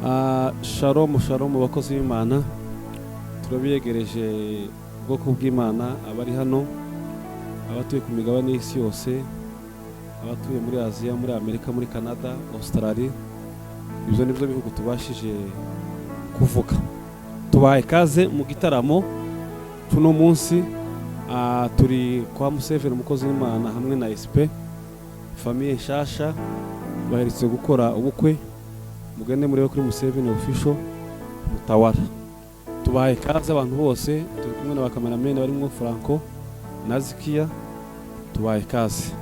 Shalom shalom bakozi b'Imana, turabiyegereje ubwoko bw'Imana, abari hano, abatuye ku migabane y'isi yose, abatuye muri Aziya, muri Amerika, muri Canada, Australia. Ibyo nibyo bihugu tubashije kuvuga. Tubahaye ikaze mu gitaramo tuno munsi. Turi kwa Museveni, umukozi w'Imana, hamwe na SP, famille nshasha baherutse gukora ubukwe. Mugende murebe kuri Museveni Official Mutawara. Tubahaye ikaze abantu bose. Turi kumwe na ba cameraman barimo Franco na Zikiya. Tubahaye ikaze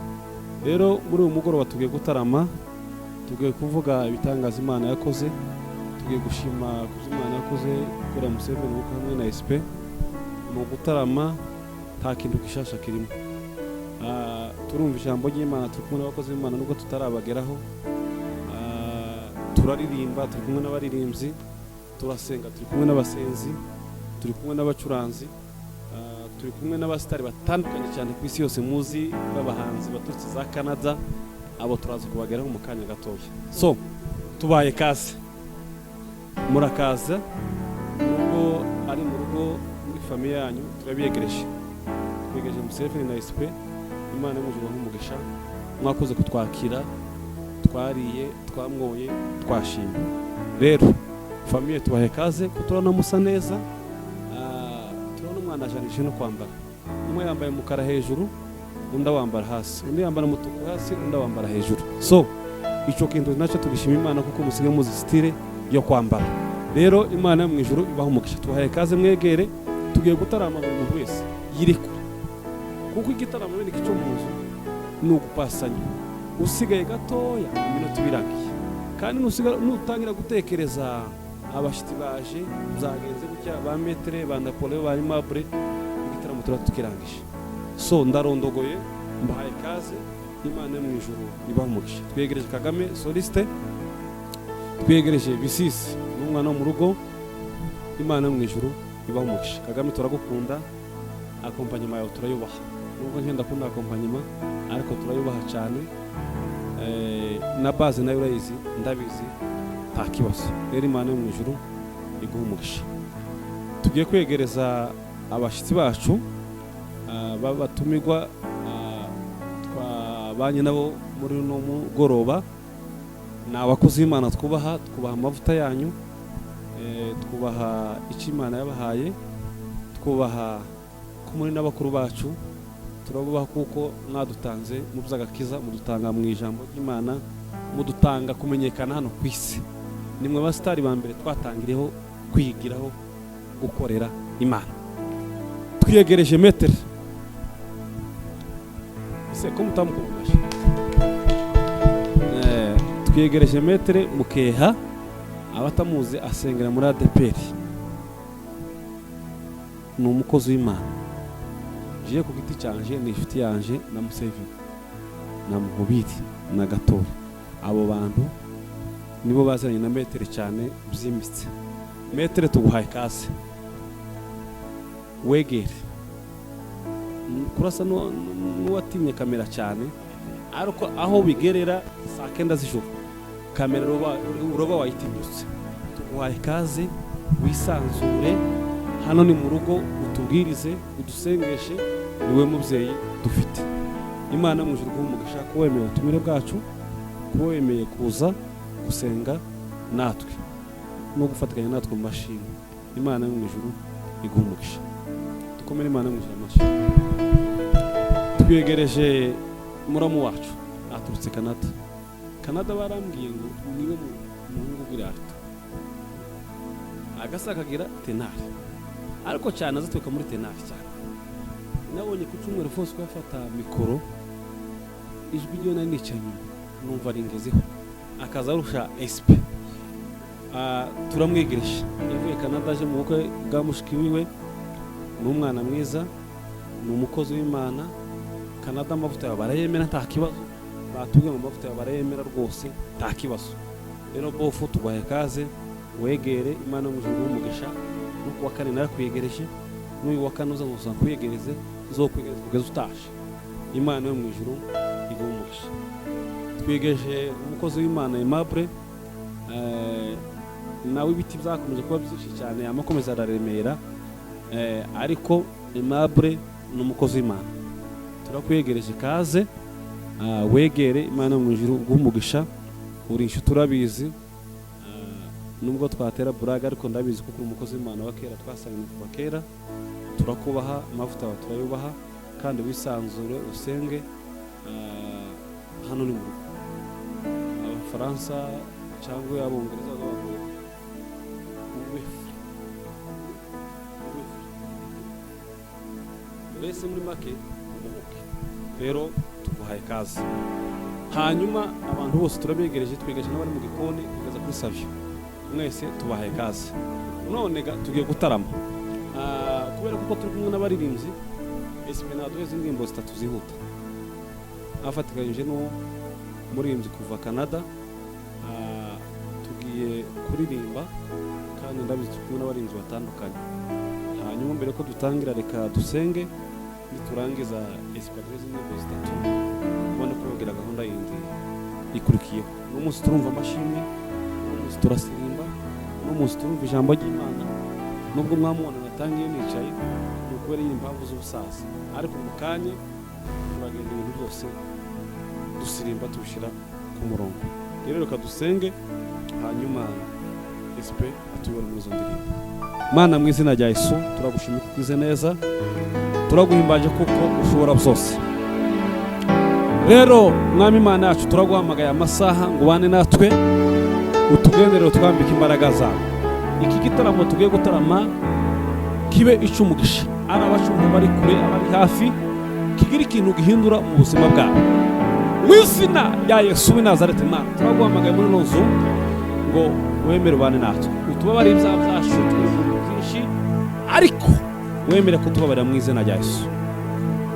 rero muri uyu mugoroba. Tugiye gutarama, tugiye kuvuga ibitangaza Imana yakoze, tugiye gushima ku byo Imana yakoze gukorera Museveni ubukwe hamwe na SP. Mu gutarama nta kintu gishasha kirimo. Turumva ijambo ry'Imana, turi kumwe n'abakozi b'Imana nubwo tutarabageraho. Turaririmba, turi kumwe n'abaririmbyi. Turasenga, turi kumwe n'abasenzi, turi kumwe n'abacuranzi. Turi kumwe n'abasitari batandukanye cyane ku isi yose muzi, b'abahanzi baturutse za Canada. Abo turaza kubageraho mu kanya gatoya. So tubaye kaze, murakaza nubwo ari mu rugo muri famille yanyu. Turabiyegereje, twegereje Museveni na SP. Imana y'umujuru umugisha, mwakoze kutwakira. Twariye, twamwoye, twashimye. Rero famille, tubahe kaze ko turabona musa neza. Turabona umwana ajanije no kwambara. Umwe yambaye umukara hejuru, undi awambara hasi, undi yambara umutuku hasi, undi awambara hejuru. So icyo kintu nacyo tugishima Imana kuko musigaye muzi style yo kwambara. Rero Imana yo mu ijuru ibaha umugisha. Tubahaye kaze, mwegere. Tugiye gutarama, buri muntu wese yirekure, kuko igitaramo bene cyo mu nzu ni ugupasanya. Usigaye gatoya, iminota ibirangiye, kandi nutangira gutekereza abashyitsi baje, byagenze gutya, ba maître, ba Napoleon, ba Aimable, igitaramo tuba tukirangije. So ndarondogoye, mbahaye kaze. Imana yo mu ijuru ibaha umugisha. Twegereje Kagame soliste, twegereje Bisisi n'umwana wo mu rugo. Imana yo mu ijuru ibaha umugisha. Kagame, turagukunda. Accompagnement yawe turayubaha, nubwo ngenda akunda accompagnement, ariko turayubaha cyane. Na base nayo urayizi, ndabizi, nta kibazo. Rero Imana yo mu ijuru iguha umugisha. Tugiye kwegereza abashyitsi bacu b'abatumirwa twabanye nabo muri uno mugoroba. Ni abakozi b'Imana twubaha, twubaha amavuta yanyu, twubaha icyo Imana yabahaye, twubaha ko muri n'abakuru bacu. Turabubaha kuko mwadutanze mu by'agakiza, mudutanga mu ijambo ry'Imana, mudutanga kumenyekana hano ku isi. Nimwe abasitari ba mbere twatangiriyeho kwigiraho gukorera Imana. Twiyegereje maître. Ese ko mutamukubaje? Twiyegereje maître Mukeha. Abatamuzi, asengera muri ADEPR, ni umukozi w'Imana. Jiye ku giti cyanje ni inshuti yanje na Museveni na Muhubiri na Gatore. Abo bantu nibo baziranye na maître cyane byimbitse. Maître, tuguhaye kaze, wegere. Kurasa n'uwatinye kamera cyane, ariko aho bigerera saa 9 z'ijoro kamera uroba wayitinyutse. Tuguhaye kaze, wisanzure. Hano ni mu rugo, utubwirize, udusengeshe. Niwe mubyeyi dufite. Imana mu ijuru iguhe umugisha ko wemeye ubutumire bwacu, kuba wemeye kuza gusenga natwe no gufatikanya natwe mu mashimwe. Imana yo mu ijuru iguha umugisha. Dukomere Imana yo mu ijuru amashyi. Twegereje muramu wacu aturutse Canada. Canada barambwiye ngo niwe muhungu w'irarito agasa akagira ténor, ariko cyane azaturuka muri ténor cyane. Nabonye ku cyumweru fose ko yafata mikoro, ijwi ryo nari nicaye inyuma numva ringezeho, akaza arusha SP. Turamwegereje, yavuye Canada aje mu bukwe bwa mushiki wiwe. Ni umwana mwiza, ni umukozi w'Imana. Canada amavuta yawe barayemera, nta kibazo. Batubwiye ngo amavuta yawe barayemera rwose, nta kibazo. Rero bofu, tuguhaye kaze, wegere. Imana yo mu ijuru iguhe umugisha. No kuwa kane narakwiyegereje, n'uyu wa kane uza ngo nkwiyegereze, nzokwegereza kugeza utashe. Imana yo mu ijuru iguhe umugisha. Twigeje umukozi w'Imana Aimable. Nawe ibiti byakomeje kuba byinshi cyane, amakomeza araremera, ariko Aimable ni umukozi w'Imana. Turakwegereje, kaze wegere Imana mu ijuru guha. Uri inshuti, urabizi, nubwo twatera buraga, ariko ndabizi kuko uri umukozi w'Imana wa kera, twasanganye kuva kera. Turakubaha, amavuta yawe turayubaha, kandi wisanzure usenge. Hano ni mu rugo. Abafaransa cyangwa Abongereza bavuga ngo ube free, ube free, mbese muri make ubuhuke. Rero tuguhaye kaze. Hanyuma abantu bose turabegereje, twegereje n'abari mu gikoni kugeza kuri Savio, mwese tubahaye kaze. None ga tugiye gutarama. Kubera kuko turi kumwe n'abaririmbyi, SP naduheze indirimbo zitatu zihuta, afatikanyije n'umuririmbyi kuva Canada. Tugiye kuririmba kandi ndabizi turi kumwe n'abaririmbyi batandukanye. Hanyuma mbere ko dutangira, reka dusenge. Niturangiza, SP aduheze indirimbo zitatu, ubone kubabwira gahunda yindi ikurikiyeho. Uno munsi turumva amashimwe, uno munsi turasirimba, uno munsi turumva ijambo ry'Imana. Nubwo mwamubona natangiye nicaye, ni ukubera nyine impamvu z'ubusaza, ariko mu kanya turagenda ibintu byose dusirimba, tubishyira ku murongo. Rero reka dusenge, hanyuma SP atuyobore muri izo ndirimbo. Mana, mu izina rya Yesu, turagushimira kuko ugize neza, turaguhimbaje kuko ushobora byose. Rero Mwami Imana yacu, turaguhamagaye amasaha ngo ubane natwe, utugenderere, utwambike imbaraga zawe. Iki gitaramo tugiye gutarama kibe icy'umugisha, ari abacumva bari kure, abari hafi, kigira ikintu gihindura mu buzima bwabo, mu izina rya Yesu w'i Nazareti. Imana, turaguhamagaye muri ino nzu ngo wemere ubane natwe, utubabarire ibyaha byacu. Turi mu bintu byinshi, ariko wemere kutubabarira mu izina rya Yesu.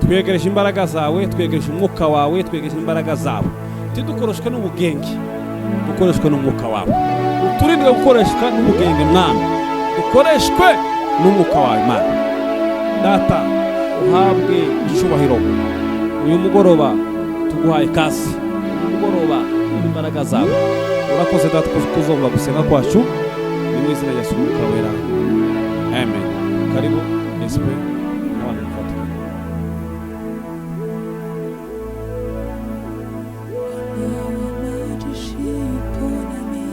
Twegereje imbaraga zawe, twegereje umwuka wawe, twegereje imbaraga zawe. Ntidukoreshwe n'ubugenge, dukoreshwe n'umwuka wawe. Uturinde gukoreshwa n'ubugenge, Mwana, dukoreshwe n'umwuka wawe. Mana Data, uhabwe icyubahiro. Uyu mugoroba tuguhaye kazi, uyu mugoroba n'imbaraga zawe. Urakoze Data kuzumva gusenga kwacu. Ni mu izina rya Yesu, umwuka wera, amen. Karibu SP n'abantu mufatika. Majeshi yupo nami,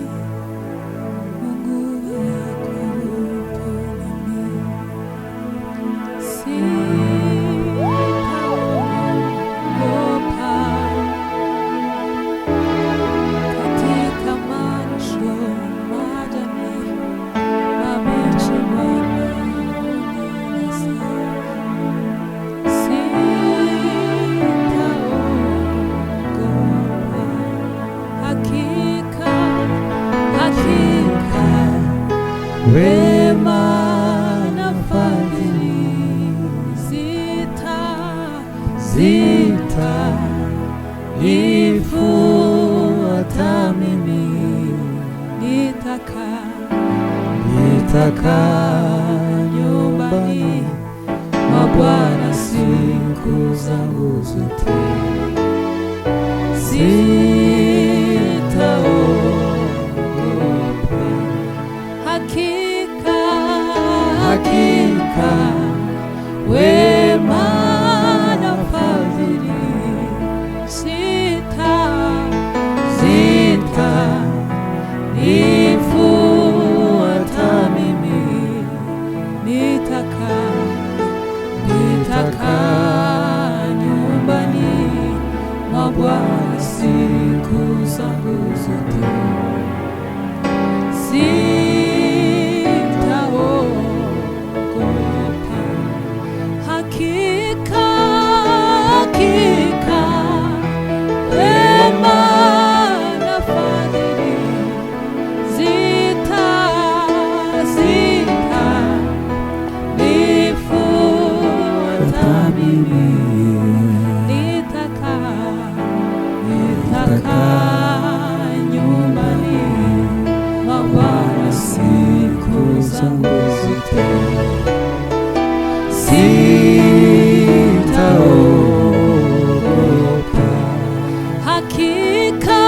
Mungu wa Yakobo yupo nami. Sitaogopa katika malisho majani mabichi, Bwana unilaza. Sitaogopa. Hakika, hakika, wema na fadhili zitanifuata mimi, nitakaa, nitakaa nyumbani mwa Bwana siku zangu zote. Sitaogopa. Hakika, hakika, wema na fadhili zitanifuata mimi, nitakaa, nitakaa nyumbani mwa Bwana siku zangu zote. Sitaogopa. Hakika, hakika, wema na fadhili zitanifuata mimi, nitakaa, nitakaa nyumbani mwa Bwana siku zangu zote. Sitaogopa. Hakika,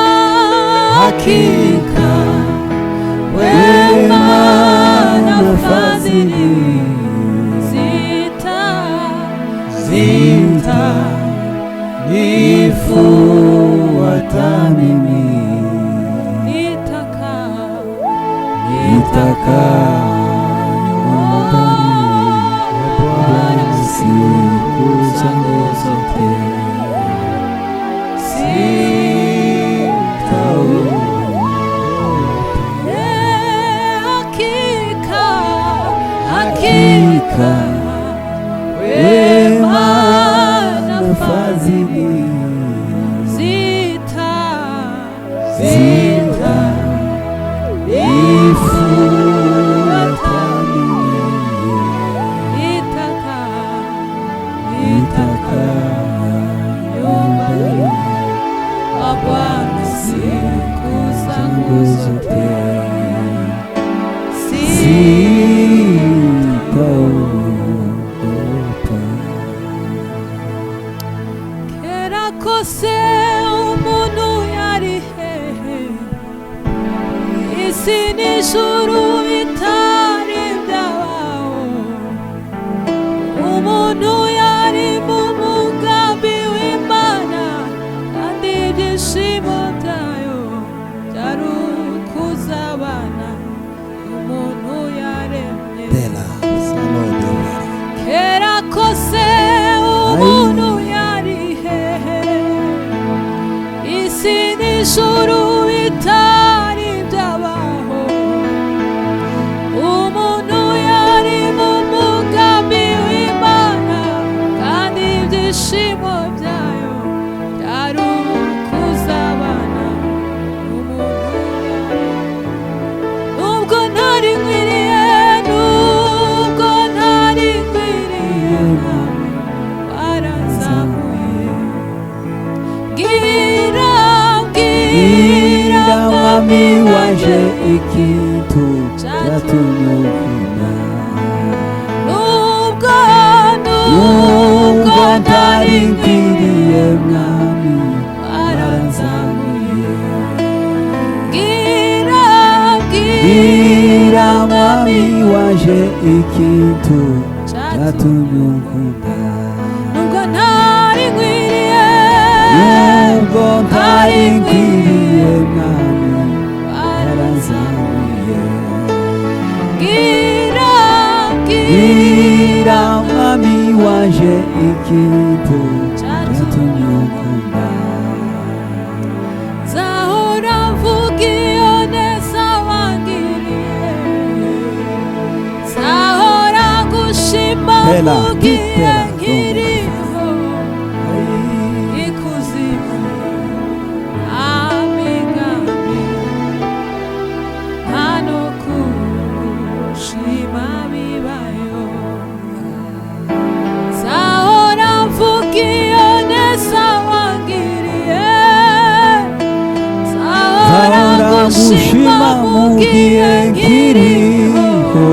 hakika, wema Sitakaa nyumbani mwa Bwana siku zangu zote. Sitaogopa. Hakika, Hakika, hakika wema na fadhili zita zita nifuata mimi, itakaa nitakaa nyumbani mwa Bwana siku zangu zangu zote. zote. Sitaogopa. Kera kose umuntu yari hehe, isi n'ijuru bitari byabaho, umuntu yari mu mugambi w'Imana, kandi ibyishimo byayo byari ukuzabana umuntu yaremye. Dela salode. Kera kose umuntu yari hehe, isi n'ijuru bitari byabaho, umuntu yari mu mugambi w'Imana, kandi ibyishimo byayo byari ukuzabana umuntu yaremye. Nubwo ntari nkwiriye, nubwo ntari nkwiriye, nawe waranzamuye. Bwira, bwira Bwira mwami mwami wanje wanje ikintu cyatumye ukunda. Nubwo, Nubwo nubwo ntari ntari nkwiriye nkwiriye, mwami waranzamuye. waranzamuye. Bwira, Bwira bwira mwami mwami wanje ikintu cyatumye cyatumye ukunda. Nubwo ntari nkwiriye, Nubwo ntari nkwiriye mwami waranzamuye. waranzamuye. Bwira, Bwira bwira mwami wanje ikintu cyatumye cyatumye ukunda. Nzahora mvuga iyo neza wangiriye, nzahora ngushima Tela, mugihe tela, nkiriho, ikuzimu amigambi nta no kushima bibayo. Nzahora mvuga iyo neza wangiriye, nzahora Nzahora ngushima ngushima mu mu gihe gihe nkiriho, nkiriho,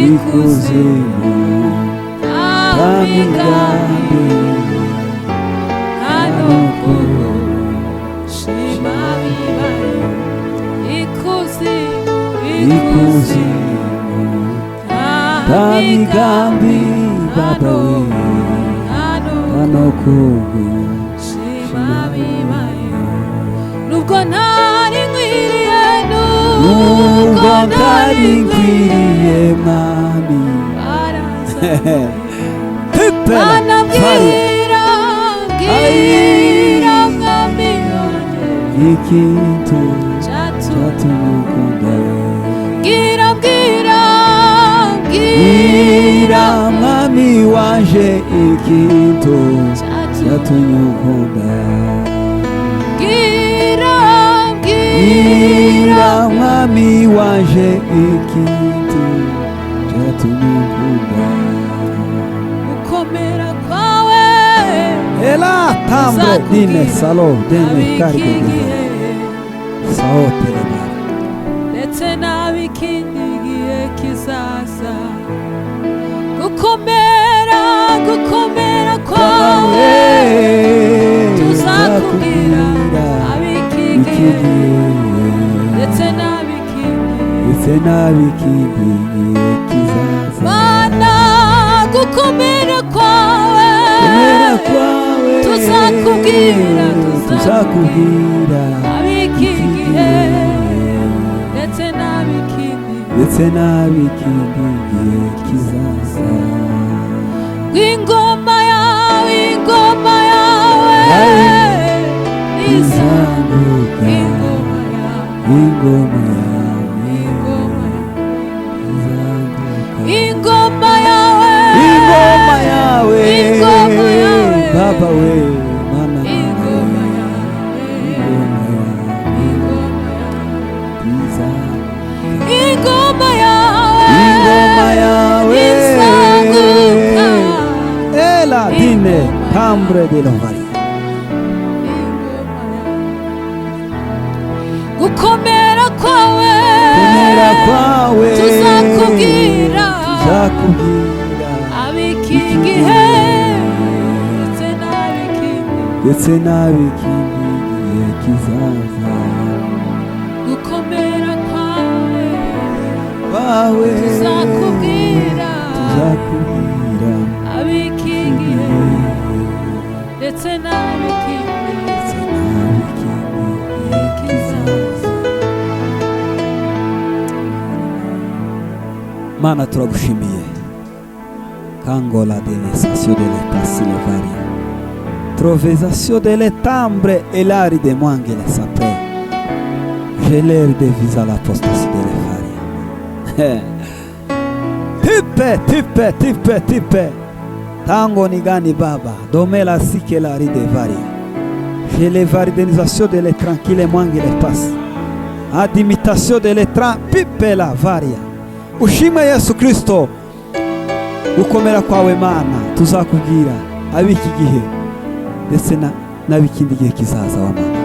ikuzimu ikuzimu nta nta migambi migambi nta no kugushima bibayo. Ikuzimu, ikuzimu ikuzimu nta nta migambi migambi nta baba no we nta no nta no kugushima kugushima bibayo. Nubwo ntari nkwiriye, nubwo nubwo ntari ntari nkwiriye nkwiriye, mwami waranzamuye. Tepela Mana faria bwira, bwira mwami wanjye ikintu cyatumye cyatumye ukunda. Bwira, bwira, Bwira bwira mwami wanje ikintu cyatumye cyatumye ukunda. Bwira, bwira Bwira mwami wanje ikintu cyatumye ukunda. gukomera kwawe Ela tambre dine salo dene ab'iki kargo gihe sao telebara. ndetse n'ab'ikindi gihe kizaza. Gukomera, gukomera kwawe tuzakubwira ab'iki gihe ndetse n'ab'ikindi ndetse n'ab'ikindi gihe kizaza. Mana gukomera kwawe Kumera kwawe tuzakubwira, tuzakubwira ab'iki gihe ndetse n'ab'ikindi Ndetse n'ab'ikindi gihe kizaza. Ingoma yawe, ingoma yawe Izanguka. Ingoma yawe, Ingoma yawe ingoma yawe, izanguka. Ingoma yawe, Ingoma yawe, ingoma yawe, Baba we, Mana, ingoma yawe, ingoma yawe ingoma yawe, izanguka. Ingoma yawe, Ingoma yawe izanguka. Ela dine tambre de lovari. Ingoma yawe, gukomera kwawe, Komera kwawe, tuzakubwira, tuzakubwira ab'iki gihe ndetse n'ab'ikindi, ndetse n'ab'ikindi gihe kizaza. Gukomera kwawe, Kwawe, tuzakubwira, tuzakubwira ab'iki gihe ndetse n'ab'ikindi, ndetse n'ab'ikindi gihe kizaza. Mana, turagushimiye. Kangola de nesasio de l'etasilevaria trovesasio de letambre elari de mwangele sapre geler de visa la postasi de lefaria tipe tipe tipe tipe tango ni gani baba domela sikelari de varia gelevaridenizacio de le tranquille mwangele pas ad imitatio de letran pipe la varia. Ushimwe Yesu Kristo. Gukomera kwawe Mana, tuzakubwira ab'iki gihe ndetse n'ab'ikindi gihe kizaza. Wa Mana,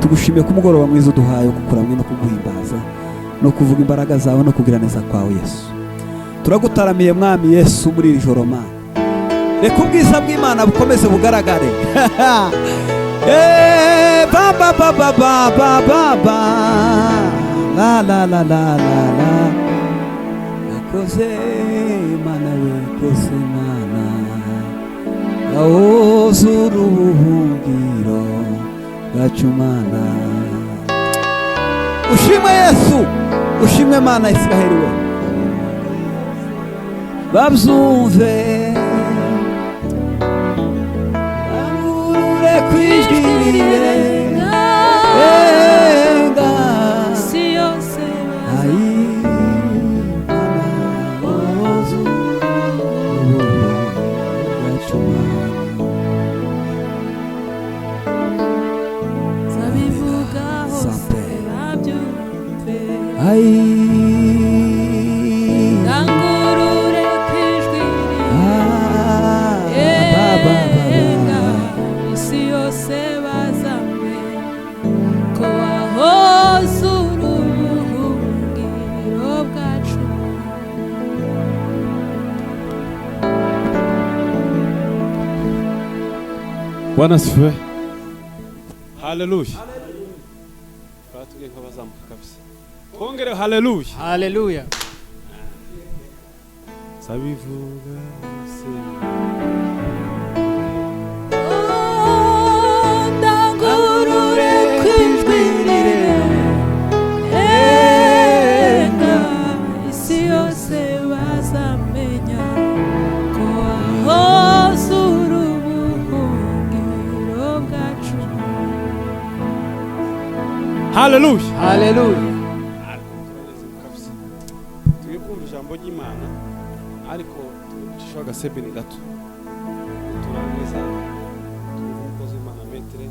tugushimiye ku mugoroba mwiza uduhaye wo kukuramya no kuguhimbaza no kuvuga imbaraga zawe no kugira neza kwawe. Yesu, turagutaramiye. Mwami Yesu, muri iri joro, Mana, reka ubwiza bw'Imana bukomeze bugaragare. Eh, ba ba ba ba ba ba ba ba la la la la la la. Yakoze Mana we, koze Mana, awuzura ubuhungiro bwacu. Mana, ushimwe. Yesu ushimwe. Mana Israheli we, babyumve, bangurure ku ijwi rirenga. Isi yose. Ayi, Mana, wuzura ubuhungiro bwacu, Mana. Bazabivuga hose, Sampe. babyumve. Ayi. Ndangurure ku ijwi Ah, ba, ba, ba, rirenga, ba. isi yose bazamenye ko wahoze uri ubuhungiro bwacu. Bwana asifiwe. Haleluya. Batubwiye nk'abazamuka kabisa. Kongere haleluya. Haleluya. Sabivuga se. Oh, ndangurure ku ijwi rirenga, isi yose bazamenya ko wahoze uri ubuhungiro bwacu. Haleluya. Haleluya. Ariko turanezerewe kabisa. Tugiye kumva ijambo ry'Imana, ariko tugiye gucishaho agasebeni gato. Turangiza twumva umukozi w'Imana metere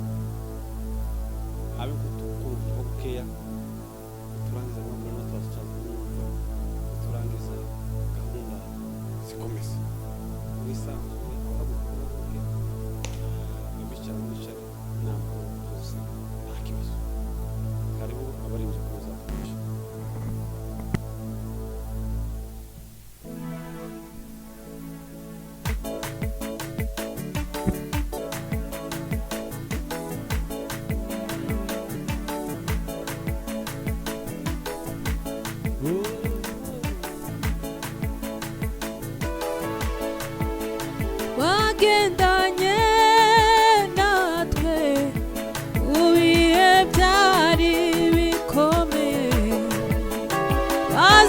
abe kutukumva bukeya. Turangiza ngo turaza kumwumva. Turangiza gahunda zikomeza. Mwisanzure, abahaguruka bahaguruke, abicara mwicare, ntabwo rwose nta kibazo. Karibu abarinzi kuza kudufasha.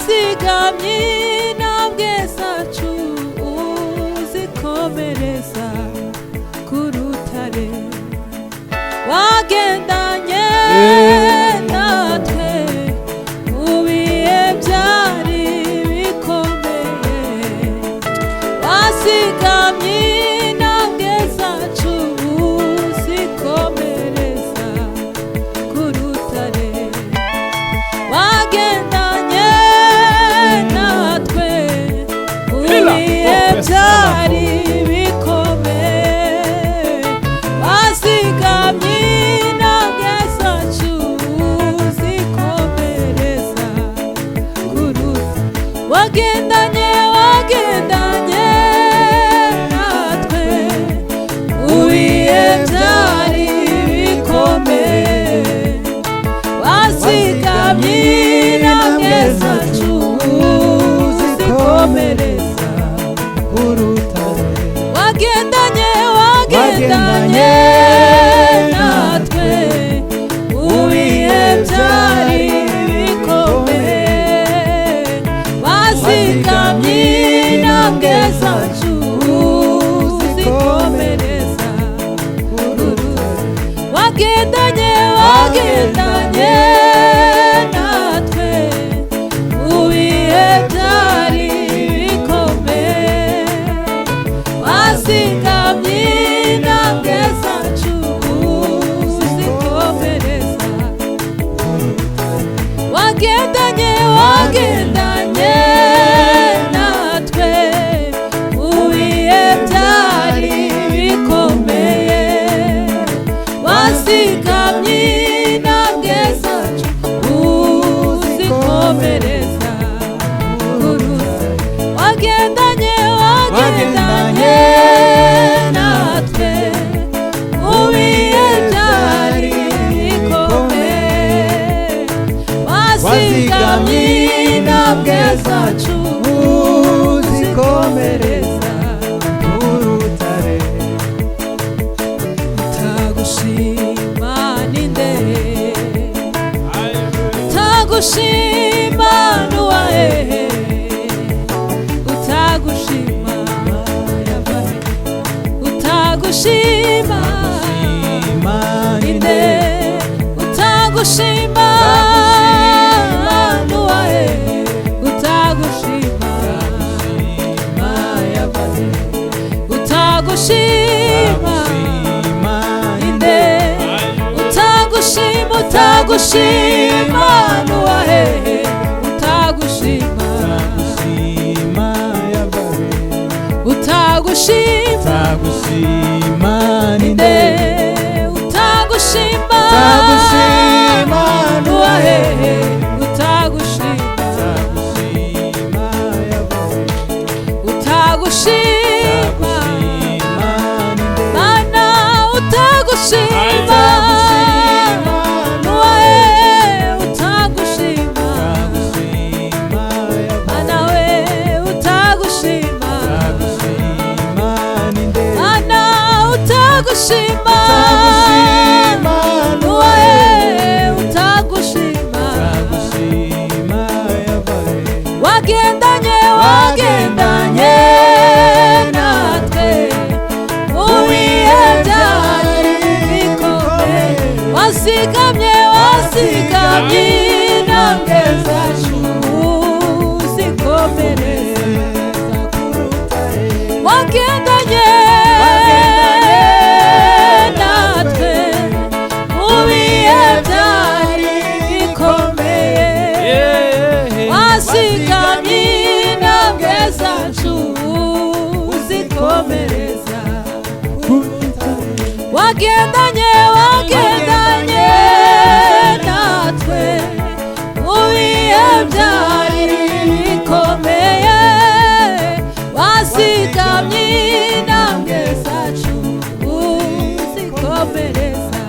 Wasigamye intambwe zacu uzikomereza ku rutare. Wagendanye natwe mu bihe byari bikomeye. Wasigamye intambwe zacu uzikomereza ku rutare. Wagendanye natwe mu bihe byari bikomeye. Wasigamye intambwe zacu uzikomereza ku rutare. Wagendanye, wagendanye natwe mu bihe byari bikomeye. Wasigamye intambwe zacu uzikomereza. Wagendanye, wagendanye natwe mu bihe byari bikomeye. Wasigamye intambwe zacu uzikomereza. Wagendanye, wagendanye natwe mu bihe byari bikomeye. Wasigamye intambwe zacu uzikomereza. Wagendanye, wagendanye natwe mu bihe byari bikomeye. Wasigamye intambwe zacu uzikomereza. Wagendanye, wagendanye natwe mu bihe byari bikomeye. Wasigamye intambwe zacu uzikomereza. Utagushima ninde? Utagushima nuwahehe? Utagushima yavahe? Utagushima ninde? Utagushima nuwahehe? Utagushima yavahe? Utagushima ninde? Utagushima, utagushima nuwahehe? Utagushima, utagushima ninde? Utagushima nuwahehe? Utagushima, utagushima mana, utagushima nuwahehe? Utagushima mana we, utagushima mana, utagushima nuwahehe? Utagushima. Wagendanye, wagendanye natwe mu bihe byari bikomeye. Wasigamye, wasigamye intambwe zacu uzikomereza. Wagendanye natwe mu bihe byari bikomeye. Wasigamye intambwe zacu uzikomereza. Wagendanye, wagendanye natwe mu bihe byari bikomeye. Wasigamye intambwe zacu uzikomereza.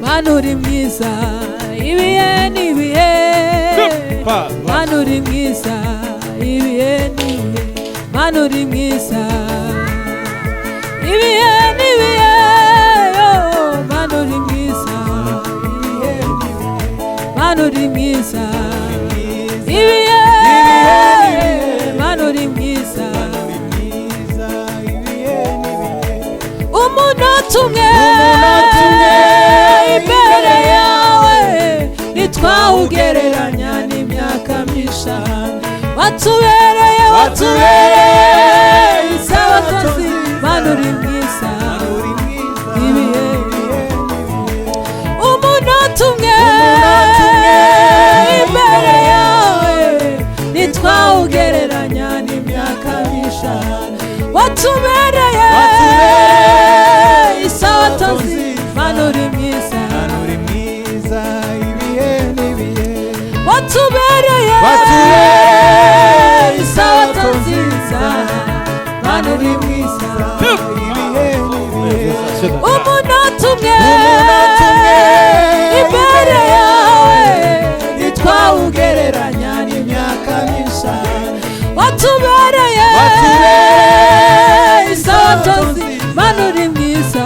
Mana uri mwiza ibihe n'ibihe. Mana uri mwiza ibihe n'ibihe. Mana uri mwiza ibihe n'ibihe. Yo, Mana uri mwiza ibihe n'ibihe. Mana Mana uri mwiza, ibihe, Mana uri mwiza. Umunota umwe imbere yawe ntitwawugereranya n'imyaka myinshi. Watubereye, watubereye isabato nziza. Mana uri mwiza, ibihe. Umunota umwe imbere yawe ntitwawugereranya n'imyaka myinshi. Watubereye isabato nziza. Mana uri mwiza, watubereye isabato nziza. Mana uri mwiza. Umunota umwe imbere yawe ntitwawugereranya n'imyaka myinshi. Watubereye isabato nziza. Mana uri mwiza,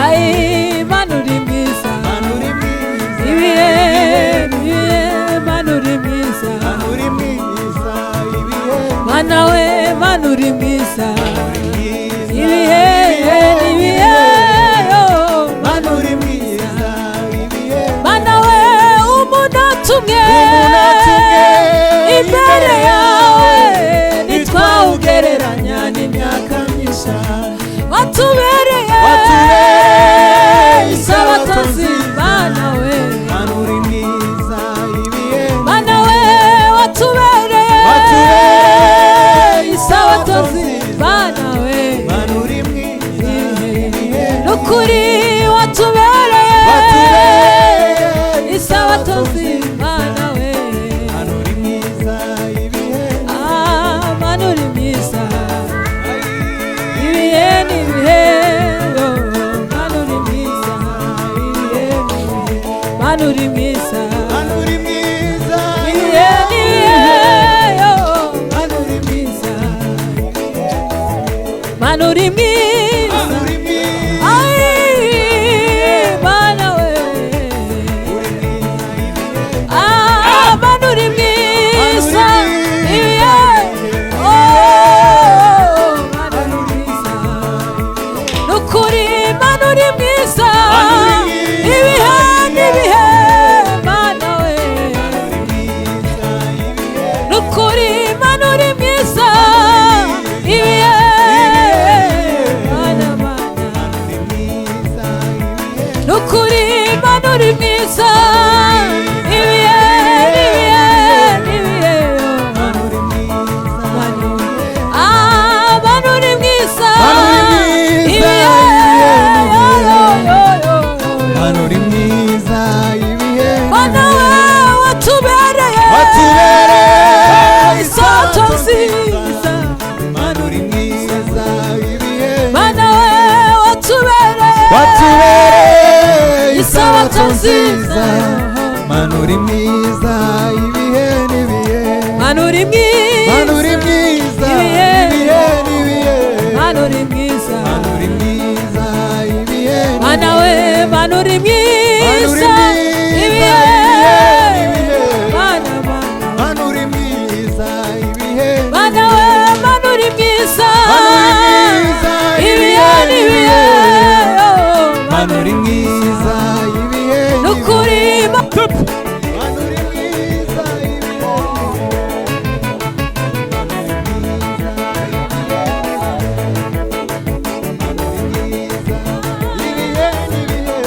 ai Mana uri mwiza, ibihe, ibihe. Mana uri mwiza, Mana we, Mana uri mwiza, ibihe, ibihe. Oh, Mana uri mwiza, Mana we. Umunota umwe imbere yawe ntitwawugereranya n'imyaka myinshi. Watubereye isabato nziza. Mana we, Mana we, watubereye isabato nziza. Mana we, nukuri watubereye isabato nziza. Mana we, ah, Mana uri mwiza, ibihe n'ibihe. Oh, Mana uri mwiza, ibihe n'ibihe. Mana uri mwiza, ibihe n'ibihe. Oh, Mana uri mwiza, Mana uri mwiza. Ai, Mana we, ah, Mana uri mwiza, ibihe. Oh, Mana uri mwiza, nukuri Mana uri mwiza, ibihe n'ibihe. Mana we, nukuri Mana uri mwiza, ibihe. Mana, Mana, nukuri Mana uri mwiza, ibihe n'ibihe n'ibihe. Ah, Mana uri mwiza, ibihe. Yo, yo, yo, yo. Mana we, watubereye isabato nziza. Mana we, watubereye isabato nziza. Mana uri mwiza, ibihe n'ibihe. Mana uri Mana uri mwiza, mwiza, ibihe. ibihe n'ibihe. Mana uri mwiza, Mana uri mwiza, ibihe. Mana we, Mana uri mwiza, ibihe. Mana, Mana, Mana uri mwiza, ibihe. Mana we, Mana uri mwiza, Mana uri mwiza, ibihe n'ibihe. Oh, Mana uri mwiza, ibihe. Nukuri Mana uri mwiza, ibihe. Ibihe n'ibihe.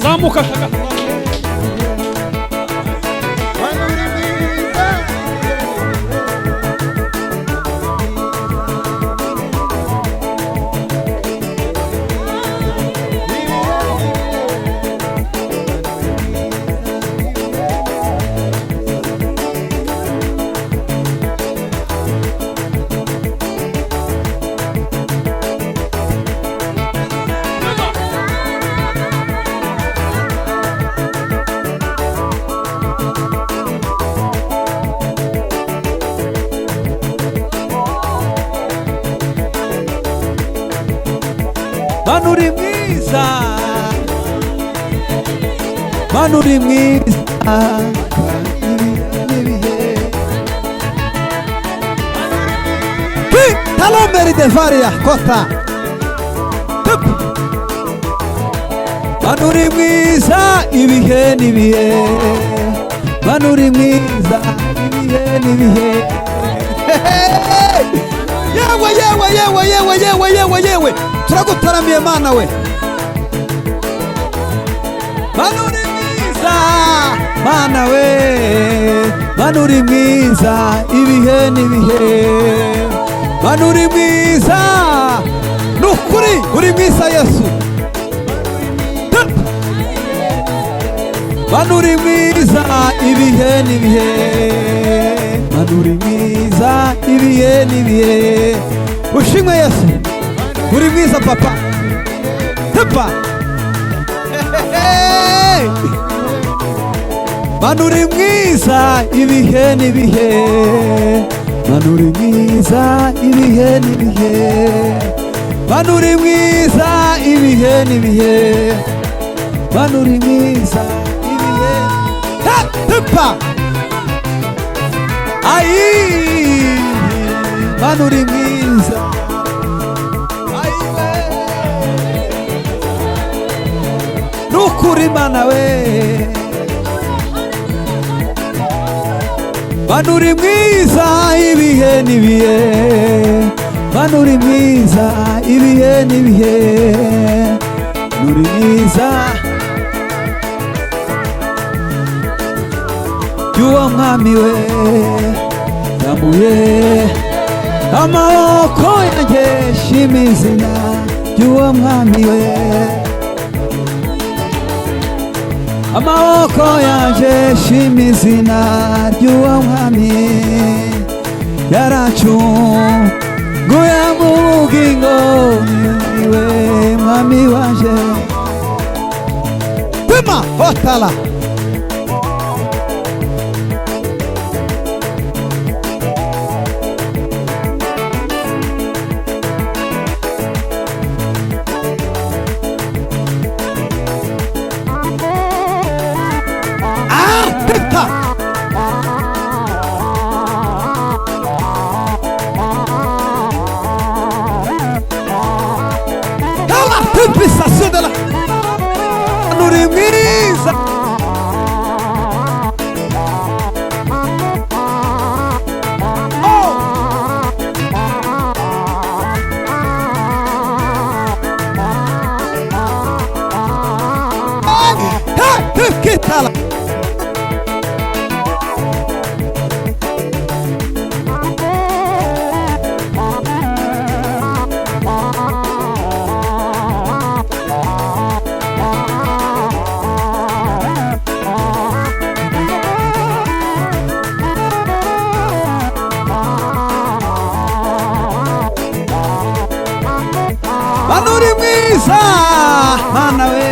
Zamuka kaga. Mana uri mwiza, ibihe n'ibihe. Mana uri mwiza. Mana uri mwiza n'ibihe. Talomeri de varia kota. Tup. Mana uri mwiza ibihe n'ibihe. Mana uri mwiza ibihe n'ibihe. Yewe yewe yewe yewe yewe yewe yewe, turagutaramiye Mana we. Mana uri mwiza, Mana we, Mana uri mwiza ibihe n'ibihe. Mana uri mwiza, nukuri uri mwiza Yesu. Mana uri mwiza ibihe n'ibihe. Mana uri mwiza ibihe n'ibihe. Ushimwe Yesu, uri mwiza papa. Tepa. Mana uri mwiza ibihe n'ibihe. Mana uri mwiza ibihe n'ibihe. Mana uri mwiza ibihe n'ibihe. Mana uri mwiza ibihe. Tepa. Ai, Mana uri mwiza. Ai we. Nukuri Mana we. Mana uri mwiza ibihe n'ibihe. Mana uri mwiza ibihe n'ibihe. Mana uri mwiza. Y'uwo mwami we ndamuye amaboko yanjye, shima izina ry'uwo mwami we. Amaboko yanjye, shima izina ry'uwo mwami. Yaracunguye mu bugingo, niwe mwami wanje. Pima hotala. Ah, tita. Ela tupisação dela. Uri mwiza. Oh. Hey, kitala. Mana uri mwiza, Mana we.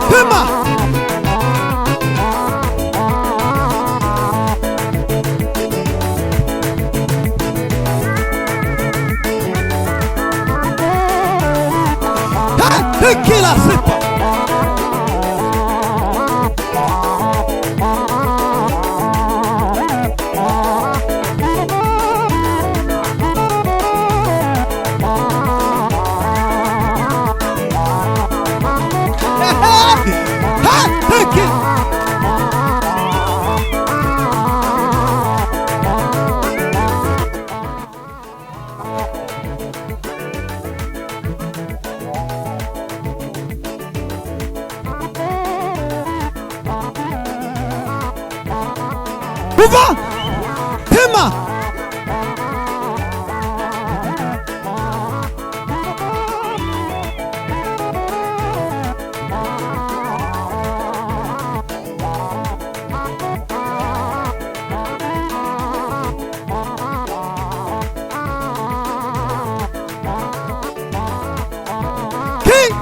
Pima. Hey, kila sipa. Hey, take it. Uva! Tema! King!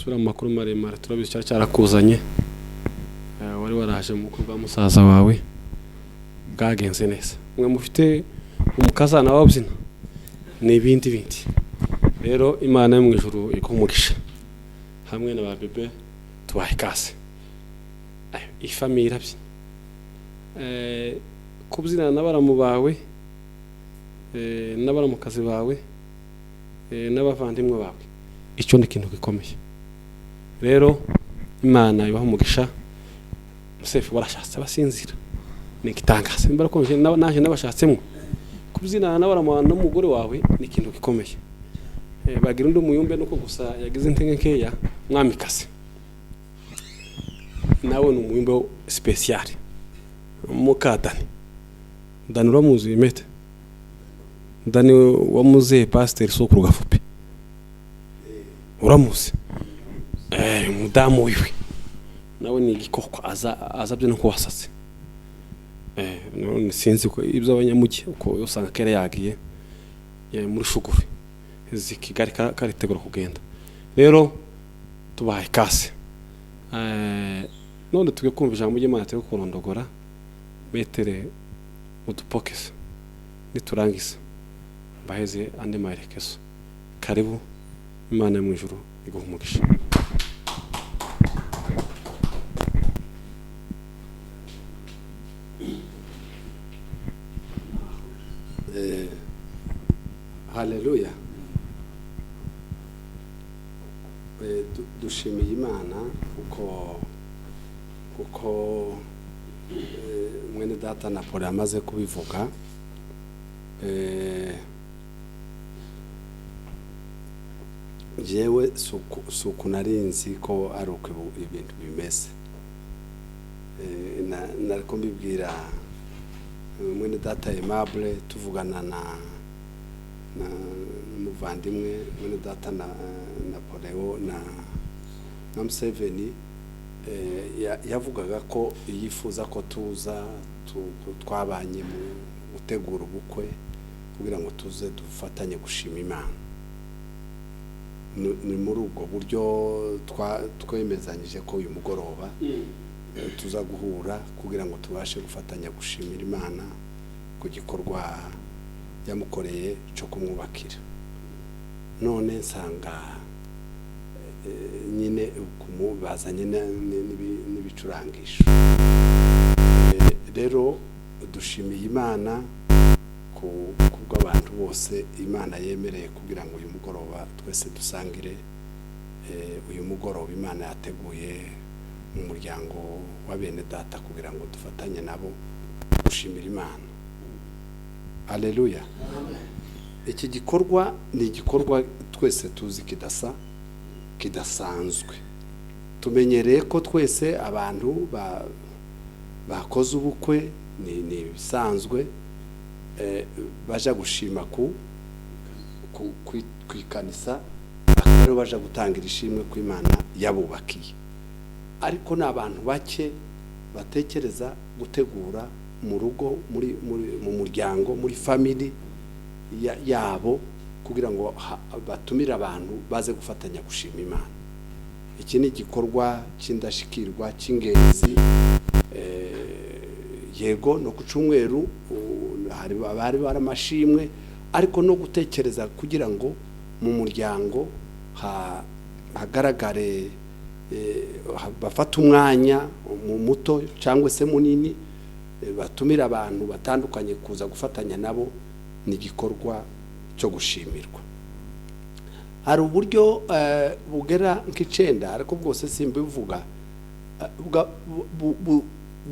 Dusubira mu makuru maremare, turabizi cyari cyarakuzanye. Wari waraje mu bukwe bwa musaza wawe, bwagenze neza. Mwe mufite umukazana wabyina ni ibindi bindi. Rero Imana yo mu ijuru iguhe umugisha hamwe na ba bebe, tubahe ikaze. Ifamiye irabyina. Kubyinana na baramu bawe, n'abaramukazi bawe, n'abavandimwe bawe, icyo ni ikintu gikomeye. Rero Imana ibaha umugisha. Musefu warashatse abasinzira, ni igitangaza. Nimba arakomeje naje nabashatsemo kubyinana n'abaramu n'umugore wawe ni ikintu gikomeye. Bagira undi muyumbe nuko gusa yagize intege nkeya. Mwamikazi nawe ni umuyumbe special. Mukadani Dani uramuzi mete Dani wamuze pasiteri Sokuru Gafupi uramuzi, umudamu wiwe nawe ni igikoko, aza aza byo nuko wasatse. None sinzi ko ibyo abanyamugi uko usanga kera yagiye muri shuguri izi Kigali karitegura kugenda. Rero tubahaye ikaze. None tujye kumva ijambo ry'Imana, turi kurondogora metere udupokese, niturangiza mbaheze andi maherekezo. Karibu, Imana yo mu ijuru iguha umugisha. Haleluya. Dushimiye Imana kuko mwene data Napoleon amaze kubivuga. Jewe suku narinzi ko ari uko ibintu bimeze. Nariko mbibwira mwene data Aimable, tuvugana na n'umuvandimwe mwene data na Napoleon na Museveni. Yavugaga ko yifuza ko tuza ko twabanye mu gutegura ubukwe kugira ngo tuze dufatanye gushima Imana. Ni muri ubwo buryo twemezanyije ko uyu mugoroba tuza guhura kugira ngo tubashe gufatanya gushimira Imana ku gikorwa yamukoreye cyo kumwubakira. None nsanga nyine bazanye n'ibicurangisho. Rero dushimiye Imana kubw'abantu bose Imana yemereye kugira ngo uyu mugoroba twese dusangire, uyu mugoroba Imana yateguye mu muryango wa bene data kugira ngo dufatanye nabo gushimira Imana. Haleluya. Iki gikorwa ni igikorwa twese tuzi kidasanzwe. Tumenyereye ko twese abantu bakoze ubukwe ni ibisanzwe, baja gushima ku ikanisa, akaba ariho baja gutangira ishimwe ku Imana yabubakiye. Ariko ni abantu bake batekereza gutegura mu rugo, mu muryango, muri family yabo kugira ngo batumire abantu baze gufatanya gushima Imana. Iki ni igikorwa cy'indashikirwa cy'ingenzi. Yego no ku cyumweru hari bari baramashimwe, ariko no gutekereza kugira ngo mu muryango hagaragare, bafate umwanya mu muto cyangwa se munini, batumira abantu batandukanye kuza gufatanya nabo, ni igikorwa cyo gushimirwa. Hari uburyo bugera nk'icenda, ariko bwose simbivuga,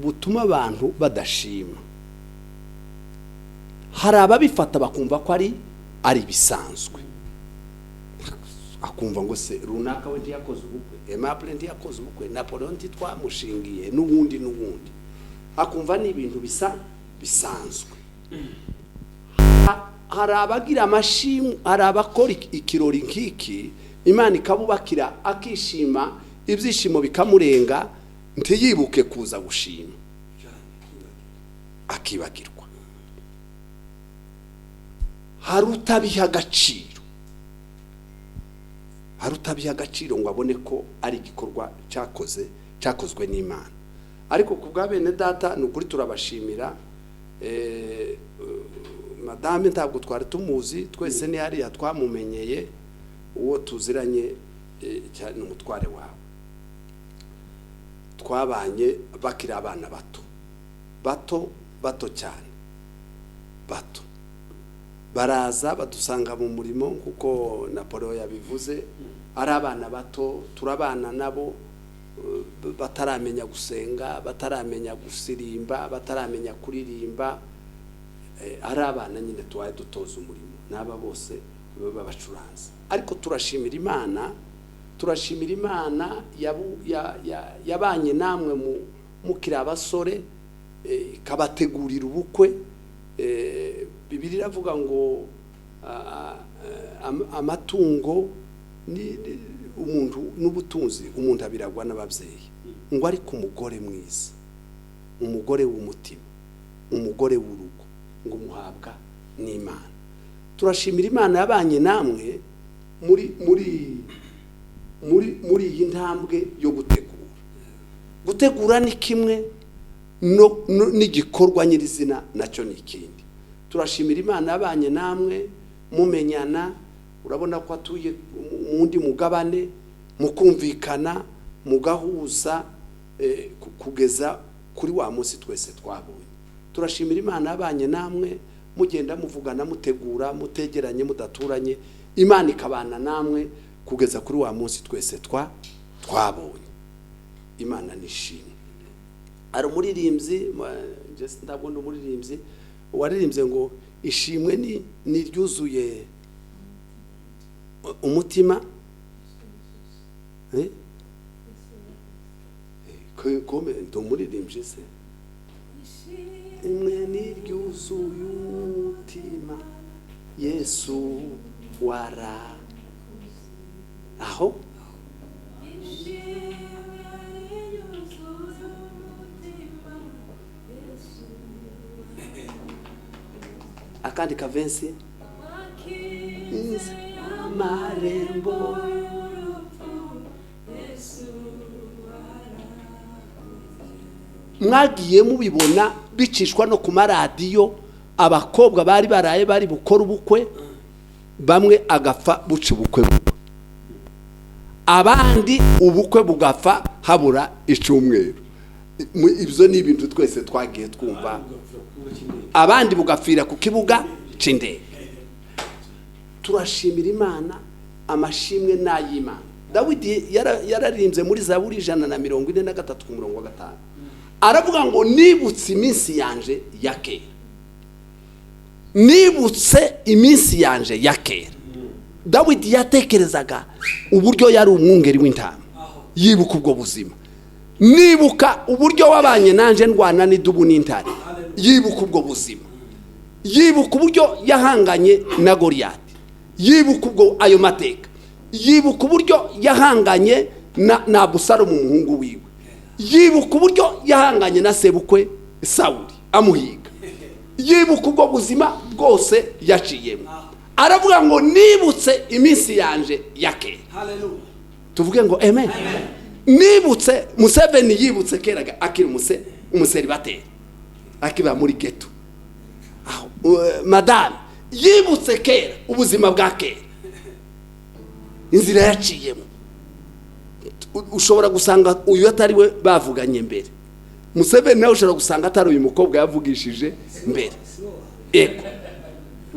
butuma abantu badashima. Hari ababifata bakumva ko ari ibisanzwe, akumva ngo se runaka we ntiyakoze ubukwe, Aimable ntiyakoze ubukwe, Napoleon ntitwamushingiye, n'ubundi n'ubundi, akumva ni ibintu bisanzwe. Hari abagira amashimwe, hari abakora ikirori nk'iki, Imana ikabubakira akishima, ibyishimo bikamurenga, ntiyibuke kuza gushima, akibagirwa. Hari utabiha agaciro. Hari utabiha agaciro ngo abone ko ari igikorwa cyakoze cyakozwe n'Imana. Ariko ku bwa bene data, ni ukuri turabashimira. Madame ntabwo twari tumuzi twese, ni hariya twamumenyeye. Uwo tuziranye cyane ni umutware wawe, twabanye bakiri abana bato bato bato cyane bato, baraza badusanga mu murimo, kuko Napoleon yabivuze, ari abana bato, turabana nabo bataramenya gusenga, bataramenya gusirimba, bataramenya kuririmba, ari abana nyine tubaye dutoza umurimo n'aba bose babacuranzi. Ariko turashimira Imana, turashimira Imana yabanye namwe mukiri abasore, ikabategurira ubukwe. Bibiliya iravuga ngo amatungo ni umuntu n'ubutunzi umuntu abiragwa n'ababyeyi, ngo ariko umugore mwiza, umugore w'umutima, umugore w'urugo, ngo muhabwa n'Imana. Turashimira Imana yabanye namwe muri iyi ntambwe yo gutegura. Gutegura ni kimwe, no n'igikorwa nyirizina nacyo ni ikindi. Turashimira Imana yabanye namwe mumenyana, urabona ko atuye mu wundi mugabane, mukumvikana, mugahuza, kugeza kuri wa munsi twese twabonye. Turashimira Imana yabanye namwe mugenda muvugana, mutegura, mutegeranye, mudaturanye, Imana ikabana namwe kugeza kuri wa munsi twese twabonye. Imana nishimwe. Hari umuririmbyi, ntabwo ndi umuririmbyi, waririmbye ngo ishimwe ni ryuzuye umutima. Kome ndi umuririmbyi se? Imwe ni ryuzuye umutima, Yesu wara aho. Akandi kavensi, amarembo mwagiye mubibona bicishwa no ku maradiyo, abakobwa bari baraye bari bukora ubukwe, bamwe agapfa buca ubukwe, abandi ubukwe bugapfa habura icyumweru. Ibyo ni ibintu twese twagiye twumva, abandi bugapfira ku kibuga cy'indege. Turashimira Imana, amashimwe n'ay'Imana. Dawidi yararimbye muri Zaburi 143 ku murongo wa 5, aravuga ngo nibutse iminsi yanje ya kera, nibutse iminsi yanje ya kera. Dawidi yatekerezaga uburyo yari umwungeri w'intama, yibuka ubwo buzima, nibuka uburyo wabanye nanje ndwana n'idubu n'intare, yibuka ubwo buzima, yibuka uburyo yahanganye na Goliyati, yibuka ubwo ayo mateka, yibuka uburyo yahanganye na Abusalomu umuhungu wiwe, yibuka uburyo yahanganye na sebukwe Sawuli amuhiga, yibuka ubwo buzima bwose yaciyemo. Aravuga ngo nibutse iminsi yanje ya kera. Tuvuge ngo amen. Nibutse. Museveni yibutse kera akiri umuseribateri, akiba muri ghetto. Aho madame yibutse kera ubuzima bwa kera, inzira yaciyemo. Ushobora gusanga uyu atari we bavuganye mbere, Museveni nawe ushobora gusanga atari uyu mukobwa yavugishije mbere. Ego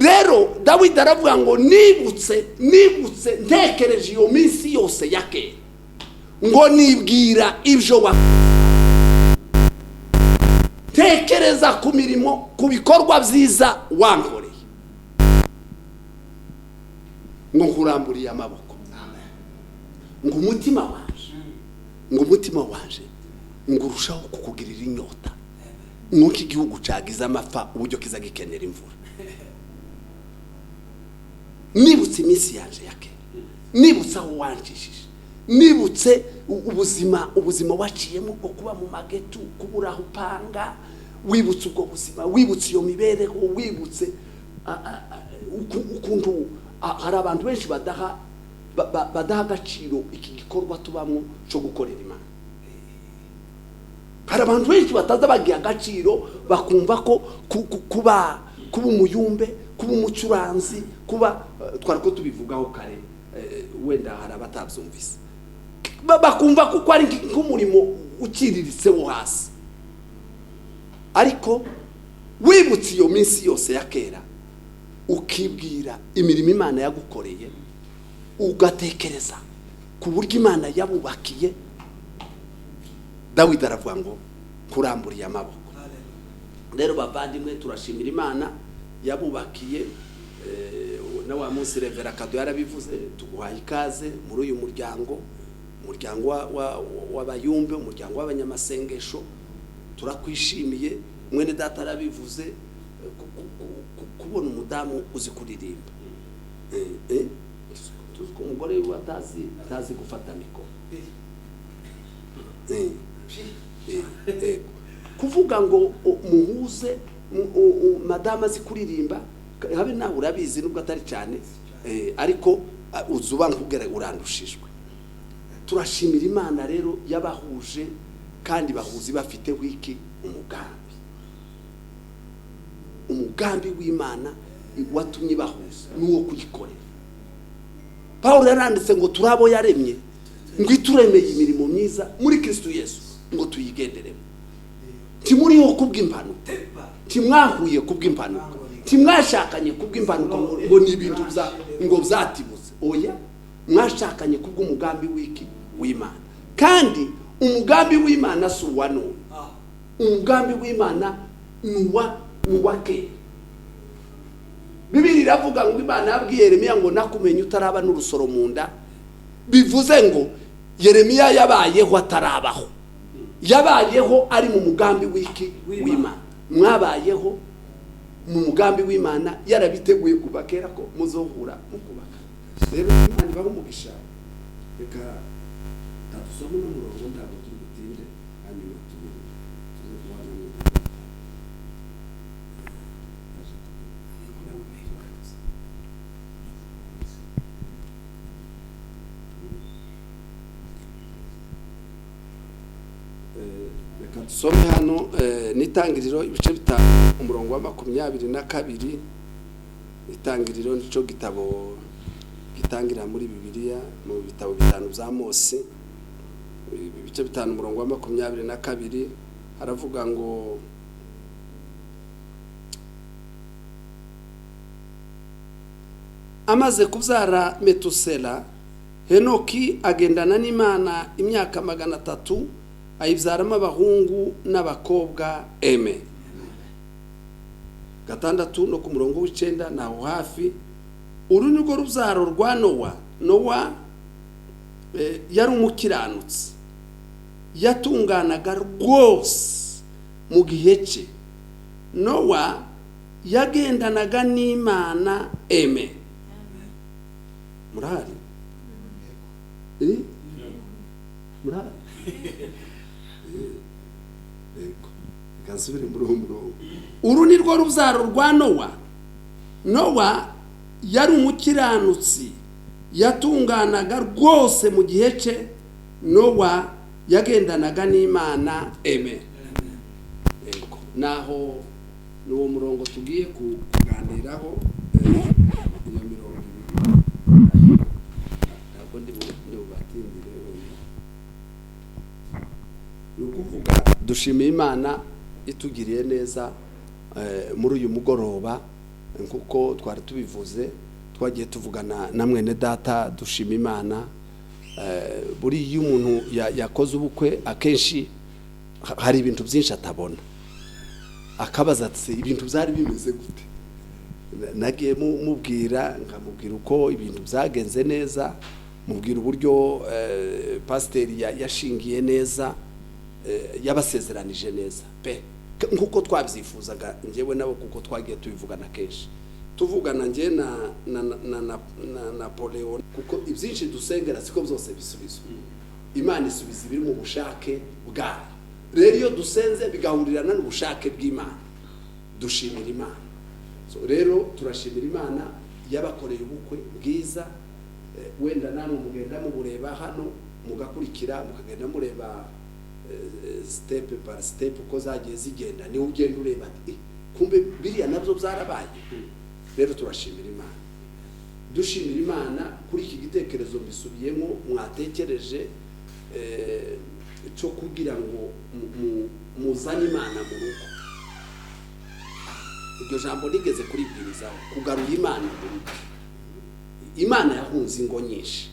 rero Dawidi aravuga ngo nibutse, nibutse ntekereje iyo minsi yose ya kera, ngo nibwira ibyo wa tekereza ku mirimo, ku bikorwa byiza wankoreye, ngo nkuramburiye amaboko, ngo umutima wanje, ngo umutima wanje ngo urushaho kukugirira inyota, nk'uko igihugu cagize amapfa uburyo kiza gikenera imvura. Nibutse iminsi yanje ya kera, nibutse aho wanjishije, nibutse ubuzima waciyemo bwo kuba mu magetu, kubura aho upanga, wibutse ubwo buzima, wibutse iyo mibereho, wibutse ukuntu hari abantu benshi badaha badaha agaciro iki gikorwa tubamo cyo gukorera Imana. Hari abantu benshi bataza bagiha agaciro, bakumva ko kuba umuyumbe, kuba umucuranzi, kuba twari ko tubivugaho kare, wenda hari abatabyumvise, bakumva kuko ari nk'umurimo uciriritse wo hasi. Ariko wibutse iyo minsi yose ya kera, ukibwira imirimo Imana yagukoreye, ugatekereza ku buryo Imana yabubakiye. Dawidi aravuga ngo kuramburiye amaboko. Rero bavandimwe, turashimira Imana yabubakiye. Na wa munsi Revera Kado yarabivuze, tuguhaye ikaze muri uyu muryango, umuryango w'abayumbe, umuryango w'abanyamasengesho, turakwishimiye. Mwene data arabivuze, kubona umudamu uzi kuririmba. Tuzi ko umugore we atazi gufata mikoro. Kuvuga ngo muhuze madamu azi kuririmba, habe nawe urabizi nubwo atari cyane, ariko uzuba nkubwira urandushijwe. Turashimira Imana rero yabahuje, kandi bahuze bafite wiki umugambi. Umugambi w'Imana watumye bahuza n'uwo kuyikorera. Pawulo yaranditse ngo turabo yaremye, ngo ituremeye imirimo myiza muri Kristo Yesu ngo tuyigenderemo. Ntimuriho kubw'impanuka, ntimwahuye kubw'impanuka, ntimwashakanye kubw'impanuka ngo ni ibintu ngo byatibutse. Oya, mwashakanye kubw'umugambi w'iki w'Imana. Kandi umugambi w'Imana si uwa none, umugambi w'Imana ni uwa kera. Bibiliya iravuga ngo Imana yabwiye Yeremiya ngo nakumenye utaraba n'urusoro mu nda. Bivuze ngo Yeremiya yabayeho atarabaho, yabayeho ari mu mugambi w'iki w'Imana. Mwabayeho mu mugambi w'Imana, yarabiteguye kuva kera ko muzohura mukubaka. Rero Imana ibahe umugisha. Reka dusome n'umurongo, ntabwo turi butinde, hanyuma tuze guhana n'undi. Reka dusome hano n'itangiriro ibice 5 umurongo wa 22. Itangiriro nico gitabo gitangira muri Bibiliya, mu bitabo 5 bya Mose. Ibice 5 umurongo wa 22 haravuga ngo amaze kubyara Metusela, Henoki agendana n'Imana imyaka 300, ayibyaramo abahungu n'abakobwa. Eme 6 no ku murongo w'9 naho hafi. Uru ni rwo rubyaro rwa Nowa. Nowa yari umukiranutsi, yatunganaga rwose mu gihe cye. Nowa yagendanaga n'Imana. Eme murahari? Murahari? Yego, reka nsubire muri uwo murongo. Uru ni rwo rubyaro rwa Nowa. Nowa yari umukiranutsi, yatunganaga rwose mu gihe cye. Nowa yagendanaga n'Imana. Eme. Yego, naho n'uwo murongo tugiye kuganiraho, iyo mirongo ibiri ntabwo ndi bubatindire. Ni ukuvuga dushimiye Imana itugiriye neza muri uyu mugoroba, nkuko twari tubivuze, twagiye tuvugana na mwene data dushima Imana. Buri iyo umuntu yakoze ubukwe akenshi hari ibintu byinshi atabona, akabaza ati ibintu byari bimeze gute. Nagiye mubwira, nkamubwira uko ibintu byagenze neza, mubwira uburyo pasiteri yashingiye neza, yabasezeranije neza pe, nkuko twabyifuzaga njyewe nabo, kuko twagiye tubivugana kenshi, tuvugana njye na na na na Napoleon, kuko ibyinshi dusengera siko byose bisubizwa. Imana isubiza ibiri mu bushake bwayo. Rero iyo dusenze bigahurirana n'ubushake bw'Imana, dushimira Imana. So rero turashimira Imana yabakoreye ubukwe bwiza. Wenda namwe mugenda mubureba hano, mugakurikira, mukagenda mureba step by step uko zagiye zigenda, niho ugenda ureba ati: "Eh, kumbe biriya nabyo byarabaye." Rero turashimira Imana, dushimira Imana kuri iki gitekerezo mbisubiyemo mwatekereje cyo kugira ngo muzane Imana mu rugo. Iryo jambo rigeze kuribwirizaho, kugarura Imana mu rugo. Imana yahunze ingo nyinshi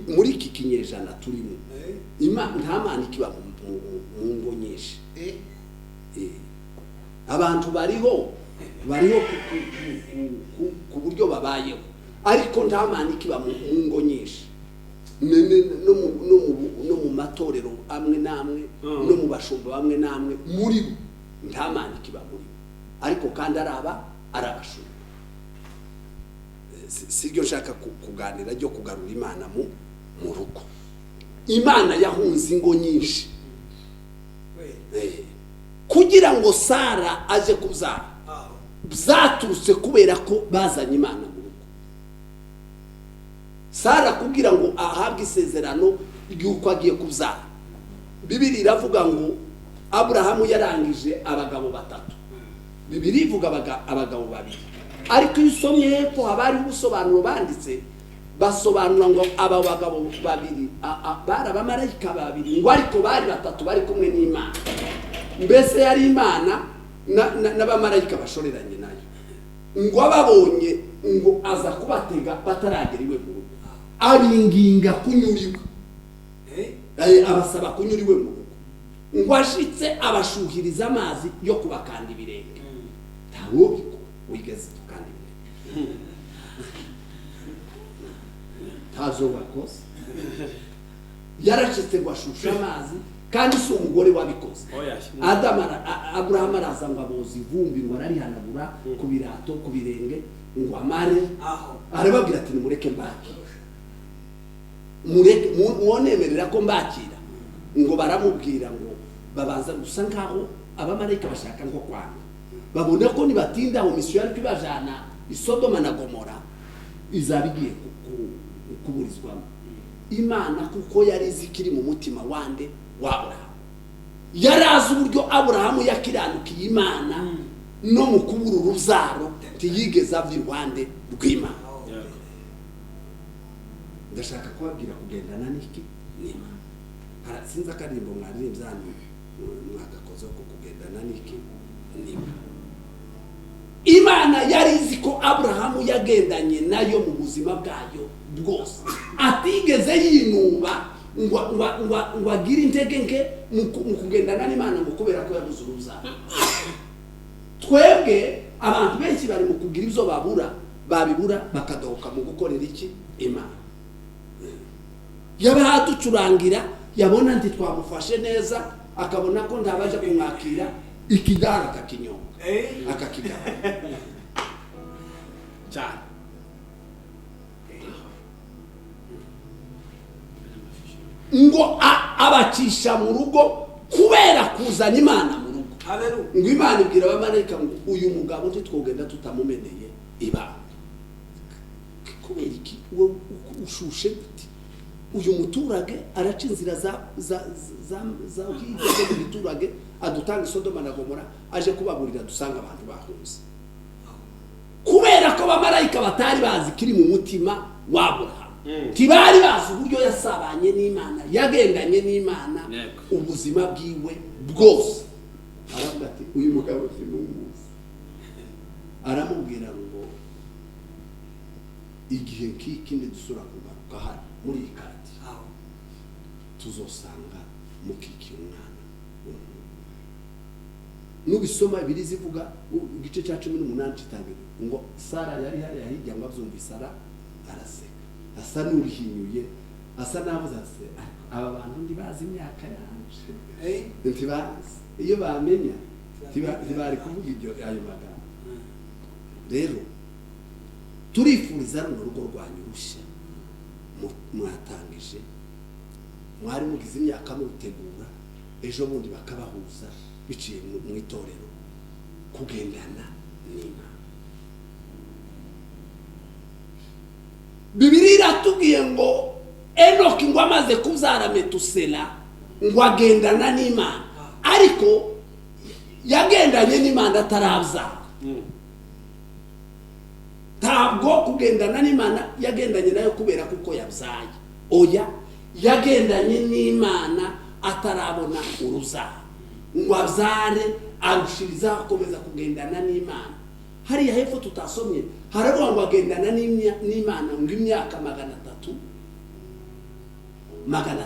muri iki kinyejana turimo. Nta Mana ikiba mu ngo nyinshi. Abantu bariho ku buryo babayeho, ariko nta Mana ikiba mu ngo nyinshi. No mu matorero amwe n'amwe, no mu bashumba bamwe n'amwe, muri bo nta Mana ikiba muri bo, ariko kandi ari abashumba. Si ryo nshaka kuganira, ryo kugarura Imana mu rugo. Imana yahunze ingo nyinshi. Kugira ngo Sara aje kubyara byaturutse kubera ko bazanye Imana mu rugo. Sara kugira ngo ahabwe isezerano ry'uko agiye kubyara, Bibiri iravuga ngo Aburahamu yarangije abagabo batatu. Bibiri ivuga abagabo babiri, ariko iyo usomye hepfo haba hariho ubusobanuro banditse, basobanura ngo aba bagabo babiri bari abamarayika babiri, ngo ariko bari batatu bari kumwe n'Imana. Mbese yari Imana n'abamarayika bashoreranye nayo. Ngo ababonye, ngo aza kubatega bataragera iwe mu rugo, abinginga kunyura iwe. Abasaba kunyura iwe mu rugo. Ngo ashitse abashuhiriza amazi yo kubakanda ibirenge. Ntawubikora wigeze tukanda ibirenge, ntazo wakoze. Yaracitse ngo ashushe amazi, kandi si umugore wabikoze. Oya. Adamu Aburahamu araza ngo aboza ivumbi, ngo ararihanagura ku birato, ku birenge, ngo amare. Arababwira ati: "Nimureke mbakire, mureke mwonemerera ko mbakira." Ngo baramubwira ngo babanza gusa nkaho abamarayika bashaka nko kwanga, babona ko nibatinda aho misiyo yari ibajana i Sodoma na Gomora izaba igiye kuburizwamo. Imana kuko yari izi ikiri mu mutima wande? Wa Aburahamu. Yari azi uburyo Aburahamu yakiranukiye Imana no mu kubura urubyaro ntiyigeze ava iruhande rw'Imana. Ndashaka kubabwira kugendana n'iki? N'Imana. Sinzi akaririmbo mwaririmbye hano mwagakozeho ko kugendana n'iki? N'Imana. Imana yari izi ko Aburahamu yagendanye nayo mu buzima bwayo bwose, atigeze yinuba ngo agire intege nke mu kugendana n'Imana ngo kubera ko yabuze urubyaro. Twebwe abantu benshi bari mu kugira ibyo babura, babibura bakadohoka mu gukorera iki? Imana. Yaba haducurangira, yabona nti twamufashe neza, akabona ko ntabaje kumwakira, ikigara akakinyonga, akakigara cyane. Ngo abacisha mu rugo kubera kuzana Imana mu rugo. Ngo Imana ibwira abamarayika ngo: "Uyu mugabo ntitwogenda tutamumeneye ibanga. Kubera iki wowe ushushe gute? Uyu muturage araca inzira za hirya zo mu giturage, adutanga Isodoma na Gomora, aje kubaburira dusanga abantu bahunze." Kubera ko abamarayika batari bazi kiri mu mutima wa Aburahamu, ntibari bazi uburyo yasabanye n'Imana, yagendanye n'Imana ubuzima bwiwe bwose. Aravuga ati: "Uyu mugabo sinumuzi." Aramubwira ngo: "Igihe nk'iki nidusura kugaruka hano muri iyi kati, tuzosanga mukikiye umwana w'umuhungu." Nubisoma ibiri zivuga igice cya 18 kitangira ngo Sara yari hariya hirya, ngo abyumvise araseka, asa n'urihinyuye, asa n'avuze ati: "Ariko aba bantu ntibazi imyaka yanje, ntibazi. Iyo bamenya ntibari kuvuga ibyo ayo magambo." Rero turifuriza runo rugo rwanyu rushya mwatangije, mwari mugize imyaka murutegura, ejo bundi bakabahuza biciye mu itorero, kugendana n'Imana. Bibiri. Iratubwiye ngo Enoki ngo amaze kubyara Metusela ngo agendana n'Imana, ariko yagendanye n'Imana atarabyara. Ntabwo kugendana n'Imana yagendanye nayo kubera kuko yabyaye, oya, yagendanye n'Imana atarabona urubyaro ngo abyare, arushiriza akomeza kugendana n'Imana. Hariya hepfo tutasomye haravuga ngo agendana n'Imana ngo imyaka 300, 300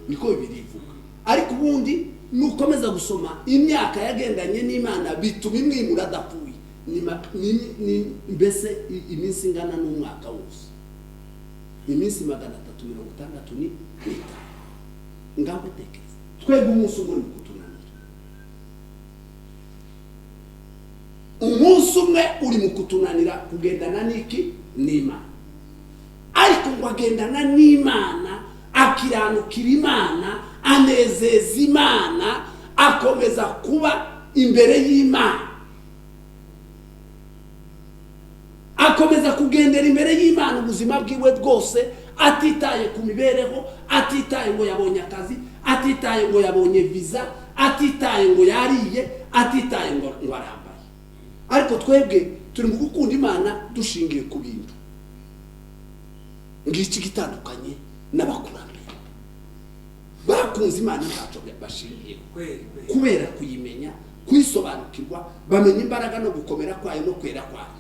niko Bibiliya ivuga. Ariko ubundi nukomeza gusoma imyaka yagendanye n'Imana bituma imwimura adapfuye, ni mbese iminsi ingana n'umwaka wose, iminsi 365. Ngaho tekereza, twebwe umunsi umwe uri kutunanira, umunsi umwe uri mu kutunanira kugendana n'iki? N'Imana. Ariko ngo agendana n'Imana, akiranukira Imana, anezeza Imana, akomeza kuba imbere y'Imana, akomeza kugendera imbere y'Imana ubuzima bwiwe bwose, atitaye ku mibereho, atitaye ngo yabonye akazi, atitaye ngo yabonye visa, atitaye ngo yariye, atitaye ngo arambaye. Ariko twebwe turi mu gukunda Imana dushingiye ku bintu. Ngiki gitandukanye n'abakurambere bakunze Imana ntacyo bashingiye, kubera kuyimenya, kuyisobanukirwa, bamenya imbaraga no gukomera kwayo no kwera kwayo,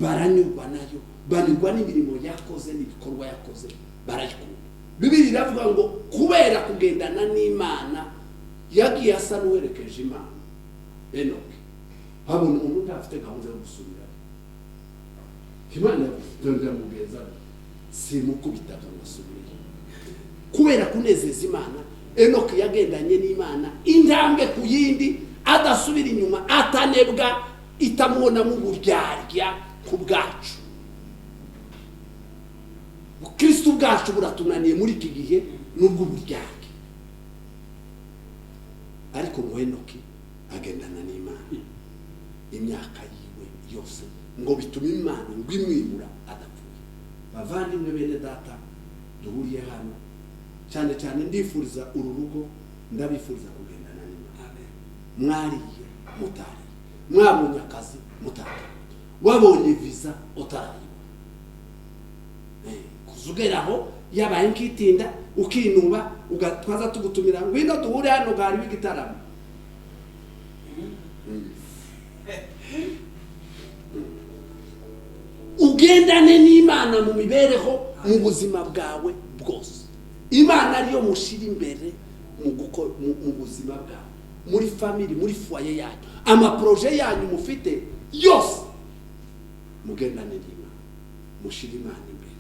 baranyurwa nayo, banyurwa n'imirimo yakoze n'ibikorwa yakoze, barayikunda. Bibiliya iravuga ngo kubera kugendana n'Imana yagiye asa n'uwerekeje Imana. Enoki habona umuntu udafite gahunda yo gusubirayo, Imana yamugenza simukubitaga ngo asubireyo. Kubera kunezeza Imana, Enoki yagendanye n'Imana intambwe ku yindi, adasubira inyuma, atanebwa, itamubonamo uburyarya ku bwacu. Ubukristo bwacu buratunaniye muri iki gihe n'ubwo uburyarya. Ariko ngo Enoki agendana n'Imana imyaka yiwe yose, ngo bitume Imana ngo imwimura adapfuye. Bavandimwe bene data duhuriye hano, cyane cyane ndifuriza uru rugo, ndabifuriza kugendana n'Imana. Mwariye mutariye, mwabonye akazi mutariye, wabonye visa utarayibona, kuzugeraho yabaye nkitinda ukinuba, ugatwaza tugutumira ngwino duhure hano gari w'igitaramo. Ugendane n'Imana mu mibereho, mu buzima bwawe bwose. Imana ariyo mushira imbere mu buzima bwawe, muri family, muri foyer yanyu, amaproje yanyu mufite yose, mugendane n'Imana, mushira Imana imbere.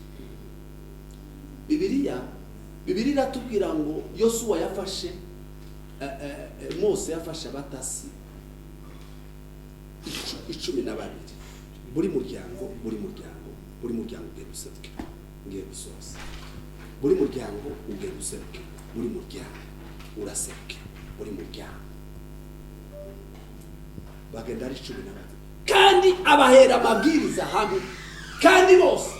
Bibiliya iratubwira ngo Yosuwa yafashe Mose yafashe abatasi 12, buri muryango ugiye guserukira, ngiye gusoza. Buri muryango ugiye guserukira, buri muryango uraserukira, buri muryango bagenda ari 12, kandi abahera amabwiriza hamwe, kandi bose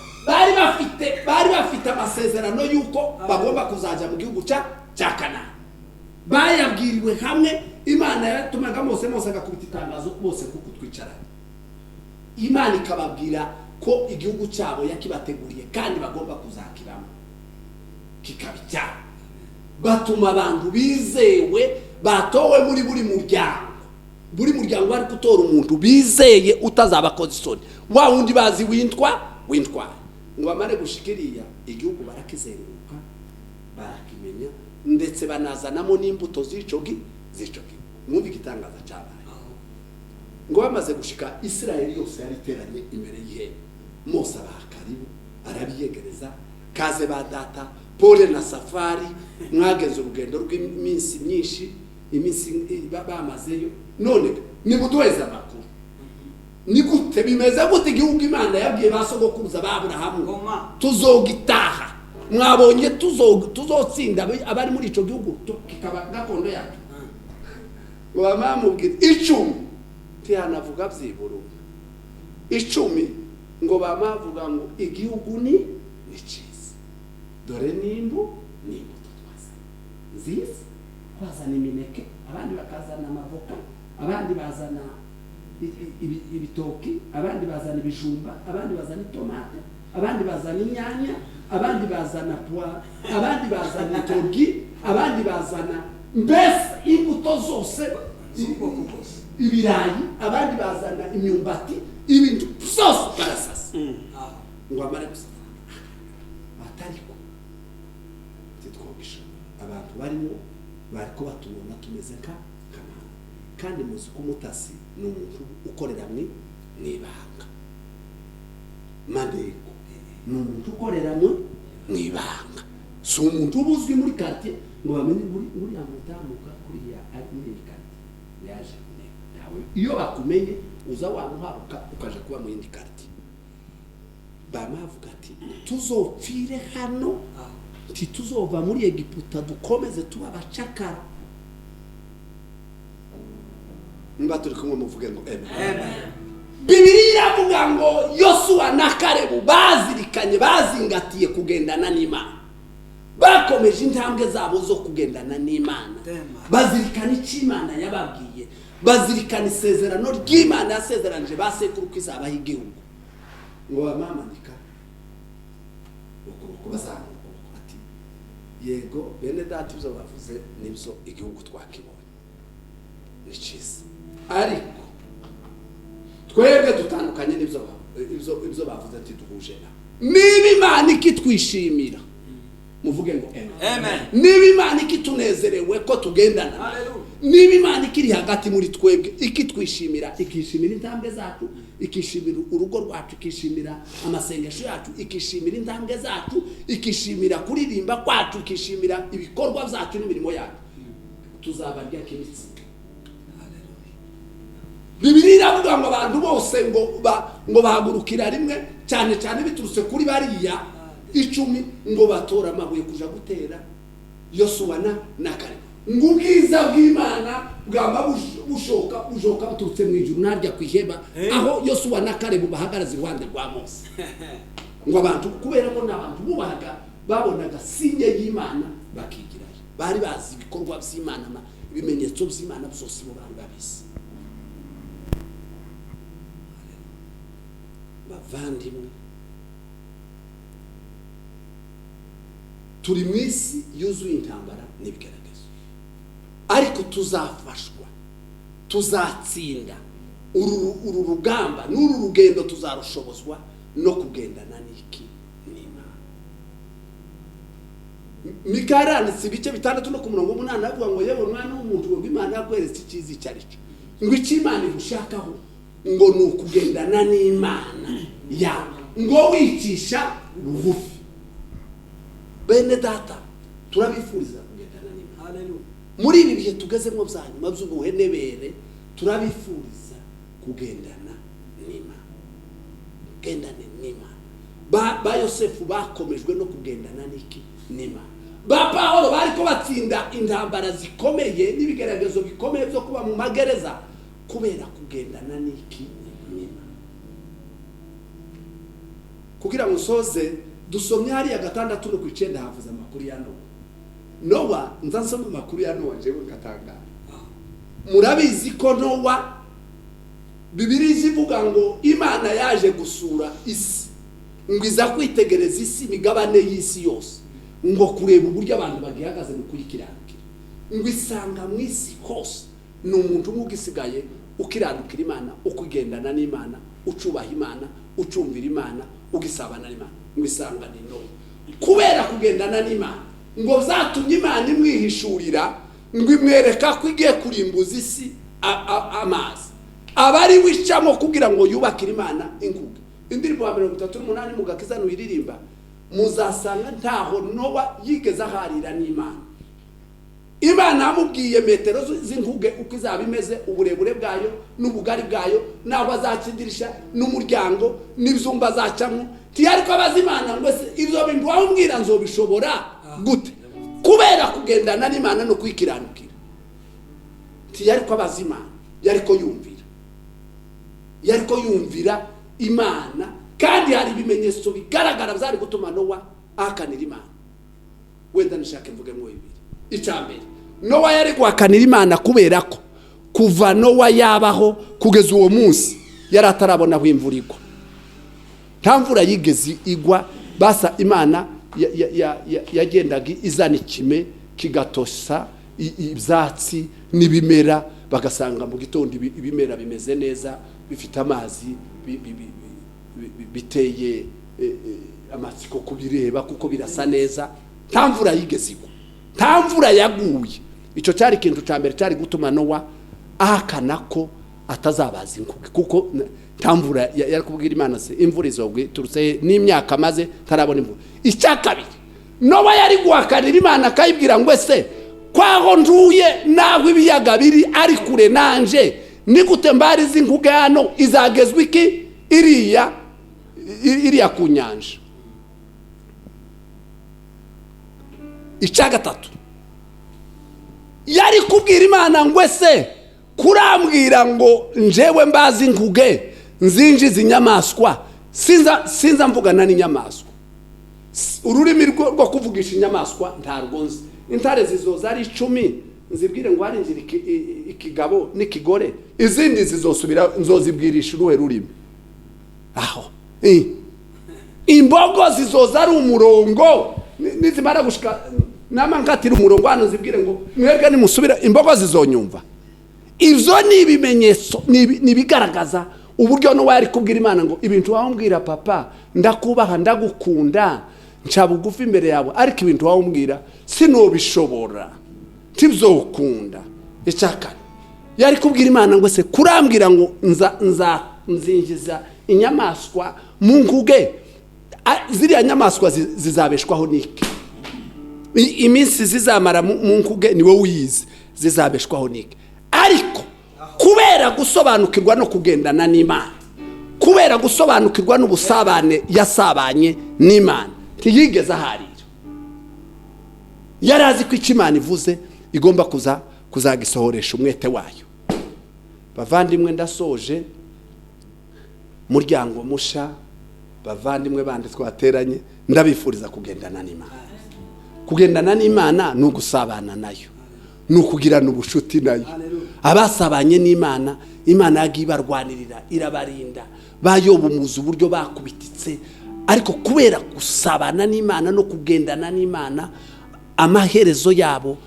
bari bafite amasezerano yuko bagomba kuzajya mu gihugu cya Kanani. Bayabwiriwe hamwe. Imana yatumaga Mose agakubita itangazo bose kuko twicaranye. Imana ikababwira ko igihugu cyabo yakibateguriye kandi bagomba kuzakibamo kikaba icyabo. Batuma abantu bizewe batowe muri buri muryango, buri muryango bari gutora umuntu bizeye utazabakoza isoni, wa wundi bazi wintwa ngo bamare gushikiriya igihugu barakizenguruka, barakimenya, ndetse banazanamo n'imbuto z'ico gihugu. Mwumva igitangaza cyabaye. Ngo bamaze gushika, Israeli yose yari iteranye imbere y'ihema. Mose abaha karibu, arabiyegereza, kaze ba data, Pole na Safari, mwagenze urugendo rw'iminsi myinshi, iminsi bamazeyo, none nimuduheze amakuru. Ni gute bimeze gute igihugu Imana yabwiye ba sogokuruza ba Aburahamu tuzogitaha? Mwabonye tuzotsinda abari muri ico gihugu kikaba gakondo yacu. Ngo bamamubwira 10, ntiyanavuga byibura 10, ngo bamavuga ngo igihugu ni cyiza. Dore nimbu n'imbuto twazanye nziza, twazana imineke, abandi bakazana amavoka, abandi bazana ibitoki, abandi bazana ibijumba, abandi bazana itomate, abandi bazana inyanya, abandi bazana poire, abandi bazana itogi, abandi bazana mbese imbuto zose z'ubwoko bwose, ibirayi, abandi bazana imyumbati, ibintu byose barasasa. Ngo amare gusasa atariko titwogisha abantu barimo bariko batubona tumeze nka kamana. Kandi muzi ko umutasi ni umuntu ukorera mu ibanga, maneko ni umuntu ukorera mu ibanga, si umuntu uba uzwi muri quartier ngo bamenye uriya mutamuka kuriya ari muri iyi quartier yaje kuneka. Ntawe, iyo bakumenye uza wamuharuka ukaja kuba mu yindi quartier. Bamavuga ati tuzopfire hano, ntituzova muri Egiputa, dukomeze tuba abacakara. Niba turi kumwe muvuge ngo amen. Bibiliya iravuga ngo Yosuwa na Kalebu bazirikanye, bazingatiye kugendana n'Imana, bakomeje intambwe zabo zo kugendana n'Imana, bazirikana icyo Imana yababwiye, bazirikana isezerano ry'Imana yasezeranije ba sekuru ko izabaha igihugu. Ngo bamamanika ukuboko, bazamura ukuboko ati yego bene data, ibyo bavuze nibyo, igihugu twakibonye ni cyiza, ariko twebwe dutandukanye n'ibyo ibyo bavuze, ati duhuje na niba Imana ikitwishimira, muvuge ngo amen. Niba Imana ikitunezerewe ko tugendana, niba Imana ikiri hagati muri twebwe ikitwishimira, ikishimira intambwe zacu, ikishimira urugo rwacu, ikishimira amasengesho yacu, ikishimira intambwe zacu, ikishimira kuririmba kwacu, ikishimira ibikorwa byacu n'imirimo yacu, tuzabarya k'imitsi. Bibiliya iravuga ngo abantu bose ngo bahagurukira rimwe, cyane cyane biturutse kuri bariya 10, ngo batora amabuye kuja gutera Yosuwa na Kalebu. Ngo ubwiza bw'Imana bwamba bushoka bujoka buturutse mu ijuru narya kwiheba, aho Yosuwa na Kalebu bahagaraze iruhande rwa Mose. Ngo abantu kubera ko n'abantu bubahaga, babonaga sinye y'Imana bakigirayo, bari bazi ibikorwa by'Imana, ibimenyetso by'Imana byose bo bari babizi. Bavandimwe, turi mu isi yuzuye intambara n'ibigeragezo, ariko tuzafashwa, tuzatsinda uru rugamba n'uru rugendo, tuzarushobozwa no kugendana n'iki n'Imana. Mika yaranditse ibice 6 no ku murongo 8 avuga ngo yewe mwana w'umuntu, ngo Imana yakweretse icyiza icyo ari cyo, ngo icyo Imana igushakaho ngo ni ukugendana n'Imana yawe, ngo wicisha bugufi. Bene data, turabifuriza kugendana n'Imana muri ibi bihe tugezemo bya nyuma by'ubuhenebere, turabifuriza kugendana n'Imana. Kugendane n'Imana. Ba Yosefu bakomejwe no kugendana n'iki n'Imana. Ba Pawulo bariko batsinda intambara zikomeye n'ibigeragezo bikomeye byo kuba mu magereza kubera kugendana n'iki n'Imana. Kugira ngo nsoze, dusomye hariya 6 no ku 9 havuze amakuru ya Nowa. Nowa, nza nsoma amakuru ya Nowa jewe ngatangara. Murabizi ko Nowa, Bibiliya ivuga ngo Imana yaje gusura isi, ngo iza kwitegereza isi, imigabane y'isi yose, ngo kureba uburyo abantu bagihagaze mu kuyikiranukira, ngo isanga mu isi hose ni umuntu umwe ugisigaye ukiranukira Imana, ukugendana n'Imana, ucubaha Imana, ucumvira Imana, ugisabana n'Imana, ngo isanga ni Nowa. Kubera kugendana n'Imana ngo byatumye Imana imwihishurira, ngo imwereka ko igiye kurimbuza isi amazi, abari wicamo kugira ngo yubakire Imana inkuge. Indirimbo ya 38 mu gakiza nuyiririmba, muzasanga ntaho Nowa yigeze aharira n'Imana. Imana yamubwiye metero z'inkuge uko izaba imeze, uburebure bwayo n'ubugari bwayo, naho azakidirisha n'umuryango n'ibyumba azacamo. Ntiyari ko abaza Imana ngo ibyo bintu wamubwira nzobishobora gute? Kubera kugendana n'Imana no kwikiranukira. Ntiyari ko abaza Imana, yari ko yumvira, yari ko yumvira Imana. Kandi hari ibimenyetso bigaragara byari gutuma Nowa ahakanira Imana. Wenda nishake mvugemo bibiri. Icya mbere, Nowa yari guhakanira Imana kubera ko kuva Nowa yabaho kugeza uwo munsi yari atarabona aho imvura igwa. Nta mvura yigeze igwa. Basa Imana yagendaga izana ikime kigatosa ibyatsi n'ibimera, bagasanga mu gitondo ibimera bimeze neza, bifite amazi, biteye amatsiko kubireba kuko birasa neza. Nta mvura yigeze igwa, nta mvura yaguye. Icyo cyari ikintu cya mbere cyari gutuma Nowa ahakana ko atazabaza inkuge, kuko nta mvura yari kubwira Imana se imvura izogwa iturutse n'imyaka maze ntarabona imvura. Icya kabiri, Nowa yari guhakanira Imana akayibwira ngo ese kwaho ntuye naho ibiyaga biri ari kure nanje, ni gute mbari z'inkuge hano izagezwa iki iriya ku nyanja? Icya gatatu, yari kubwira Imana ngo ese kurambwira ngo njewe mbazi inkuge nzinjiza inyamaswa, sinza mvugana n'inyamaswa. Ururimi rwo kuvugisha inyamaswa ntarwo nzi. Intare zizoza ari 10 nzibwire ngo harinjira ikigabo n'ikigore, izindi zizosubira nzozibwirisha uruhe rurimi? Aho imbogo zizoza ari umurongo, nizimara gushika nama nkatira umurongo hano nzibwire ngo mwebwe nimusubira, imbogo zizonyumva. Ibyo ni ibimenyetso, ni ibigaragaza uburyo Nowa yari kubwira Imana ngo ibintu wambwira papa, ndakubaha, ndagukunda, nca bugufi imbere yawe, ariko ibintu wambwira sinobishobora, ntibzokunda. Icya kane, yari kubwira Imana ngo se kurambwira ngo nzinjiza inyamaswa mu nkuge, ziriya nyamaswa zizabeshwaho niki? Iminsi zizamara mu nkuge ni wowe uyizi, zizabeshwaho niki? Ariko kubera gusobanukirwa no kugendana n'Imana, kubera gusobanukirwa n'ubusabane yasabanye n'Imana, ntiyigeze aharira. Yari azi ko icyo Imana ivuze igomba kuzagisohoresha umwete wayo. Bavandimwe, ndasoje. Muryango musha, bavandimwe bandi twateranye, ndabifuriza kugendana n'Imana. Kugendana n'Imana ni ugusabana nayo, ni ukugirana ubushuti nayo. Abasabanye n'Imana, Imana yagiye ibarwanirira, irabarinda, bayobumuza uburyo bakubititse, ariko kubera gusabana n'Imana no kugendana n'Imana, amaherezo yabo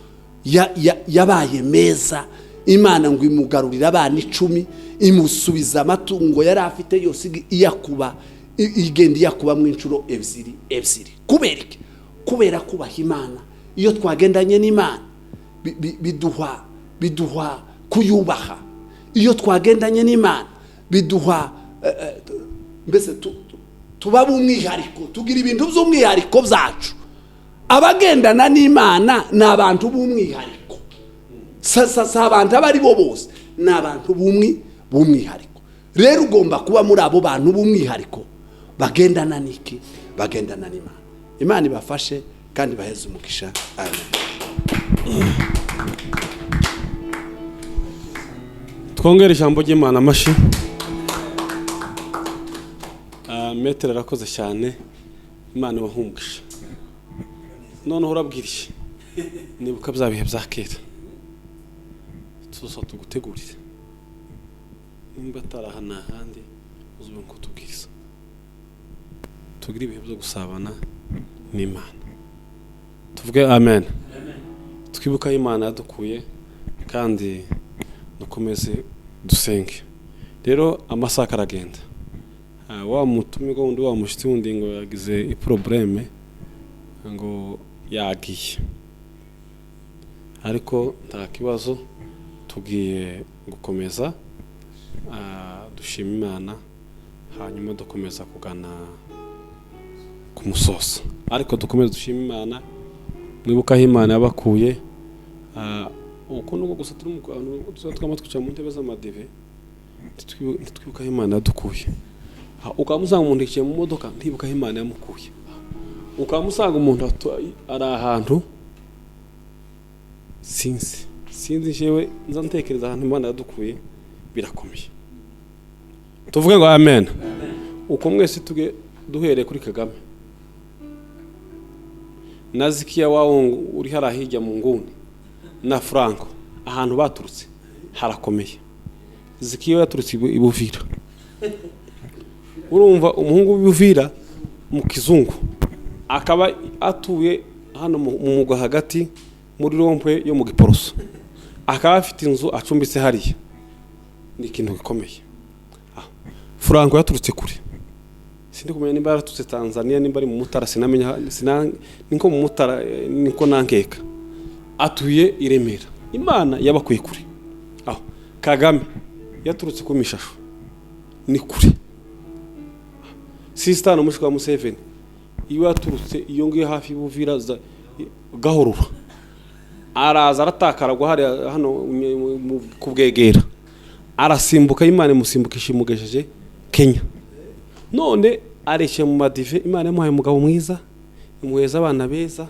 yabaye meza. Imana ngo imugarurira abana 10, imusubiza amatungo yari afite yose, iyakuba igenda iyakuba mu inshuro ebyiri ebyiri. Kubera iki? Kubera kubaha Imana. Iyo twagendanye n'Imana biduha kuyubaha. Iyo twagendanye n'Imana biduha mbese tuba b'umwihariko, tugira ibintu by'umwihariko byacu. Abagendana n'Imana ni abantu b'umwihariko, si abantu abo ari bo bose, ni abantu b'umwihariko. Rero ugomba kuba muri abo bantu b'umwihariko bagendana n'iki? Bagendana n'Imana. Imana ibafashe kandi baheze umugisha. Amen. Twongere ijambo ry'Imana amashi. Metero arakoze cyane, Imana ibahumugisha. Noneho urabwiriye, nibuka bya bihe bya kera, tuzosa tugutegurire, nimba atari aha ni ahandi uzubone ko tubwiriza. Tugire ibihe byo gusabana n'Imana. Tuvuge amen. Twibuka Imana yadukuye kandi dukomeze dusenge. Rero amasaha aragenda. Wa mutumirwa wundi, wa mushitsi wundi ngo yagize iprobleme ngo yagiye, ariko nta kibazo, tugiye gukomeza dushima Imana, hanyuma dukomeza kugana ku musozo. Ariko dukomeze dushima Imana, mwibuka aho Imana yabakuye. Uko nubwo gusa turi mu bantu twama twicara mu ntebe z'amadive, ntitwibuka aho Imana yadukuye. Ukaba usanga umuntu yicaye mu modoka ntibuka aho Imana yamukuye. Ukaba usanga umuntu ari ahantu sinzi jewe nza ntekereza ahantu Imana yadukuye, birakomeye. Tuvuge ngo amen. Uko mwese tuge duhereye kuri Kagame, Na Zikiya wawo uri hariya hirya mu nguni na Franco, ahantu baturutse harakomeye. Zikiya yaturutse i Buvira. Urumva umuhungu w'Ibuvira mu kizungu, akaba atuye hano mu mugwa hagati muri rond-point yo mu Giporoso, akaba afite inzu acumbitse hariya, ni ikintu gikomeye. Franco yaturutse kure, sindi kumenya nimba yaraturutse Tanzania, nimba ari mu Mutara, sinamenya, niko mu Mutara, niko nankeka, atuye i Remera. Imana yabakuye kure. Aho Kagame yaturutse ku Mishasho, ni kure. Sisitani umushwi wa Museveni iyo yaturutse iyo ngiyo hafi y'Ubuvira Gahorura, araza aratakara agwa hariya hano ku Bwegera, arasimbuka, Imana imusimbukisha imugejeje Kenya. None areshe mu madive. Imana yamuhaye umugabo mwiza, imuheza abana beza.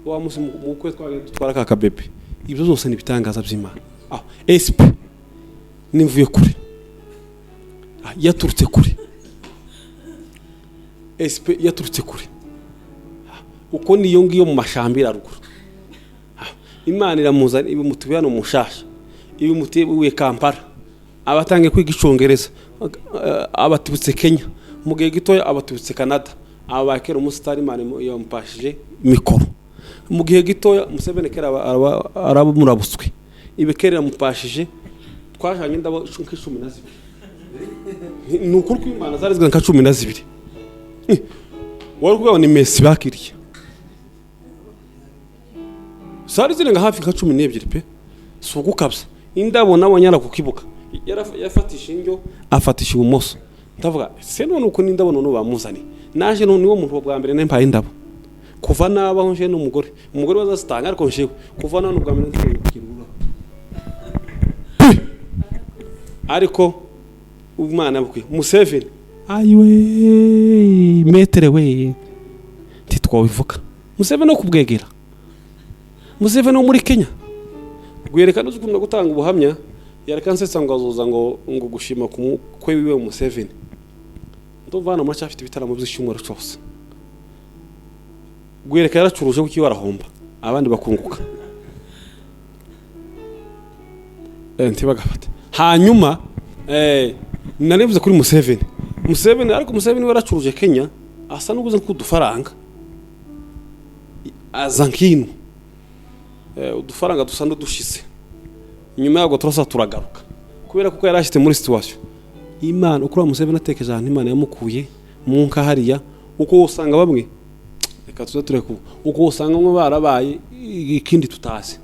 Wa musi mu bukwe twagiye dutwara ka kabebe. Ibyo zose ni ibitangaza by'Imana. Aho SP nimvuye kure. Yaturutse kure. SP yaturutse kure uko niyo ngiyo mu mashamba ruguru. Imana iramuzana, ibimutuye hano mushasha, ibimutuye Kampala, abatangiye kwiga Icongereza, abatutse Kenya, mu gihe gitoya abatutse Canada, aba kera umusitari. Imana yamupashije mikoro mu gihe gitoya. Museveni kera arabumurabutswe, ibikera yamupashije. Twajanye indabo nka 12, ni ukuri kw'Imana, zari zigana nka 12. Wari kuvuga ngo ni Messi bakiriye. Zari zirenga hafi nka 12 pe, si ugukabya. Indabo nabonye ara ku kibuga, yafatisha indyo, afatisha ibumoso. Ndavuga se none uko n'indabo none bamuzaniye, naje none niwo muntu bwa mbere nampaye indabo kuva nabaho nje n'umugore. Umugore bazazitanga, ariko njewe kuva none ubwa mbere nziye kugira ururabo. Ariko Umwana bukwiye Museveni, ayiwe metere we, ntitwabivuga. Museveni no kubwegera, Museveni wo muri Kenya rwerekana uzi ukunda gutanga ubuhamya, yareka nsetsa ngo azoza ngo gushima ku mukwe wiwe Museveni. Ndumva hano muracyafite ibitaramo by'icyumweru cyose. Rwereka yaracuruje kuko iwe arahomba abandi bakunguka. Ntibagafate. Hanyuma narivuze kuri Museveni. Museveni, ariko Museveni we yaracuruje Kenya, asa n'uguze nk'udufaranga aza nkino, udufaranga dusa n'udushize nyuma yabwo turasa turagaruka, kubera kuko yari ashyize muri situation. Imana uko uriya Museveni atekereje ahantu Imana yamukuye mu nka hariya, uko usanga bamwe, reka tuze tureke ubu, uko usanga bamwe barabaye ikindi tutazi,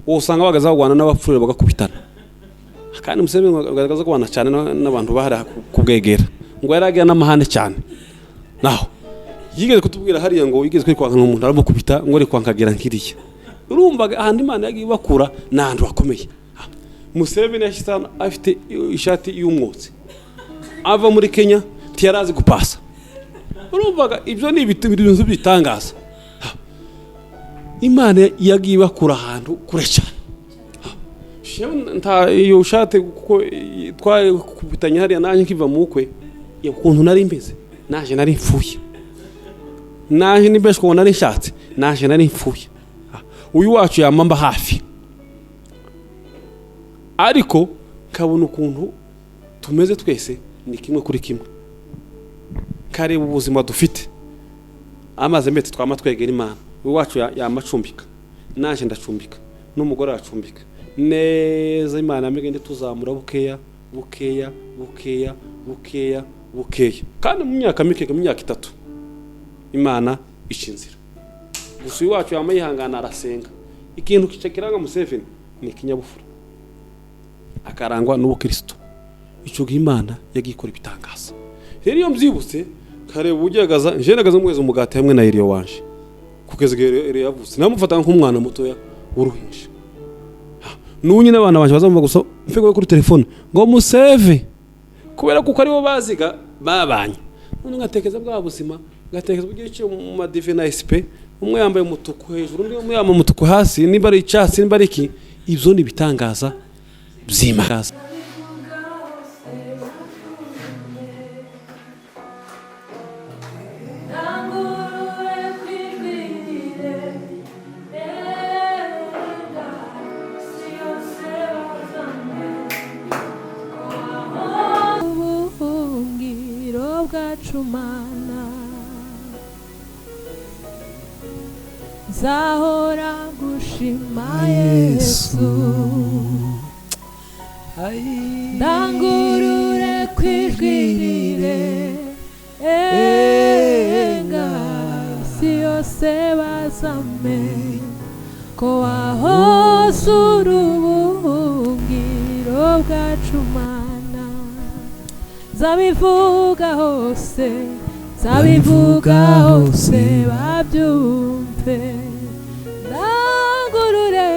usanga bagaza bagwana n'abapfurire bagakubitana. Kandi Museveni agaragaza kubana cyane n'abantu bahari kubwegera, ngo yari agira n'amahane cyane. Naho yigeze kutubwira hariya ngo yigeze kwikwankana umuntu aramukubita, ngo ari kwankagira nkiriya. Urumva ahantu Imana yagiye ibakura ni ahantu hakomeye. Museveni yashyize hano afite ishati y'umwotsi, ava muri Kenya ntiyarazi gupasa. Urumvaga ibyo ni ibintu bitangaza. Imana yagiye ibakura ahantu kure cyane. Shewe nta iyo ushate kuko twakubitanye hariya nanjye nkiva mu bukwe, ukuntu nari meze, naje nari mfuye, naje nibeshwa ngo nari nshatse, naje nari mfuye. Uyu wacu yamamba hafi, ariko nkabona ukuntu tumeze twese ni kimwe kuri kimwe, kareba ubuzima dufite, amazi mbete twama twegera Imana. Uyu wacu yamacumbika, naje ndacumbika, n'umugore aracumbika neza. Imana yamigende tuzamura bukeya bukeya bukeya bukeya bukeya, kandi mu myaka mike, mu myaka 3, Imana ica inzira. Gusa uyu wacu yama yihangana, arasenga. Ikintu kica kiranga Museveni ni ikinyabupfura, akarangwa n'ubukristo. Icyo gihe Imana yagiye ikora ibitangaza. Rero iyo mbyibutse kareba ugeragaza nje nagaza muheza umugati hamwe na Eliya wanje, kugeza igihe Eliya yavutse namufata nk'umwana mutoya w'uruhinja. N'ubu nyine abana banje bazamva gusa mfego kuri telefone ngo Museve, kubera kuko aribo baziga babanye. None ngatekereza bwa buzima, ngatekereza uburyo yicaye mu madive na SP, umwe yambaye umutuku hejuru, undi umwe yambaye umutuku hasi, nimba ari icyatsi, nimba ari iki. Ibyo ni ibitangaza by'Imana. Nangurure. bwacu Mana. Nzahora ngushima Yesu, ndangurure ku ijwi rirenga, isi yose bazamenye ko wahose uri ubuhungiro bwacu Mana. Nzabivuga hose, nzabivuga hose babyumve, ndangurure,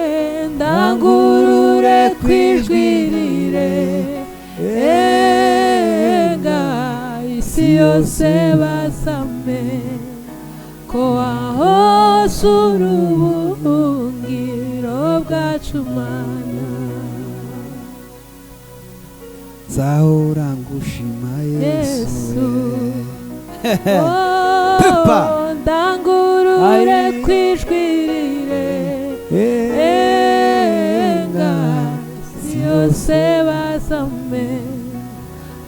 ndangurure ku ijwi rirenga, isi yose bazamenye ko wahose uri ubuhungiro bwacu Mana. Nzahora ngushima Yesu. Yesu. Pepa. Oh, ndangurure Ai. ku ijwi rirenga, isi yose bazamenye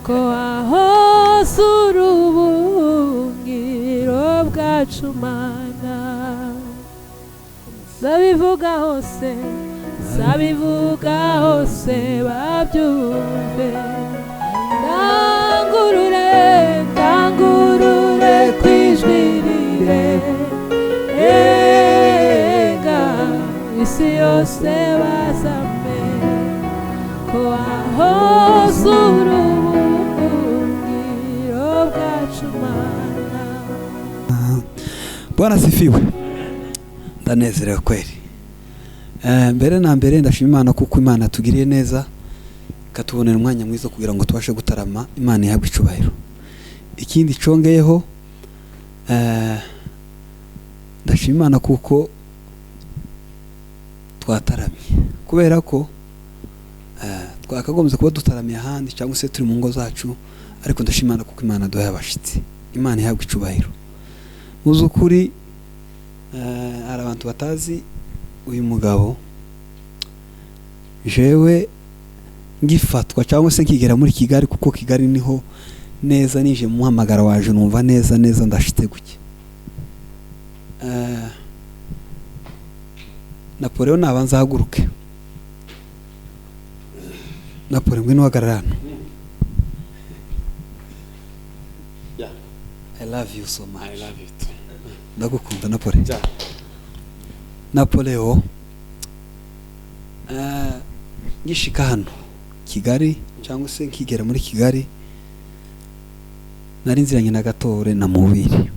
ko wahose uri ubuhungiro bwacu Mana. Nzabivuga hose, nzabivuga hose babyumve, ndangurure, ndangurure ku ijwi rirenga, isi yose bazamenye ko wahose uri ubuhungiro bwacu Mana. Bwana sifiwe. Ndanezerewe kweli. Mbere na mbere ndashima Imana kuko Imana tugiriye neza, ikatubonera umwanya mwiza kugira ngo tubashe gutarama. Imana ihabwe icubahiro. Ikindi congeyeho, ndashima Imana kuko twataramye, kubera ko twakagombye kuba dutaramiye ahandi cyangwa se turi mu ngo zacu, ariko ndashima Imana kuko Imana duhaye abashitsi. Imana ihabwe icubahiro. Mu by'ukuri hari abantu batazi uyu mugabo. Jewe ngifatwa cyangwa se nkigera muri Kigali, kuko Kigali niho neza nije mu muhamagaro waje, numva neza neza ndashitse guke. Napoleon nabanza ahaguruke. Napoleon, ngwino uhagarara hano. Yeah. I love you so much. I love it. Ndagukunda Napoleon. Yeah. Napoleon, ngishika hano Kigali cyangwa se nkigera muri Kigali, nari nziranye na Gatore na Mubiri.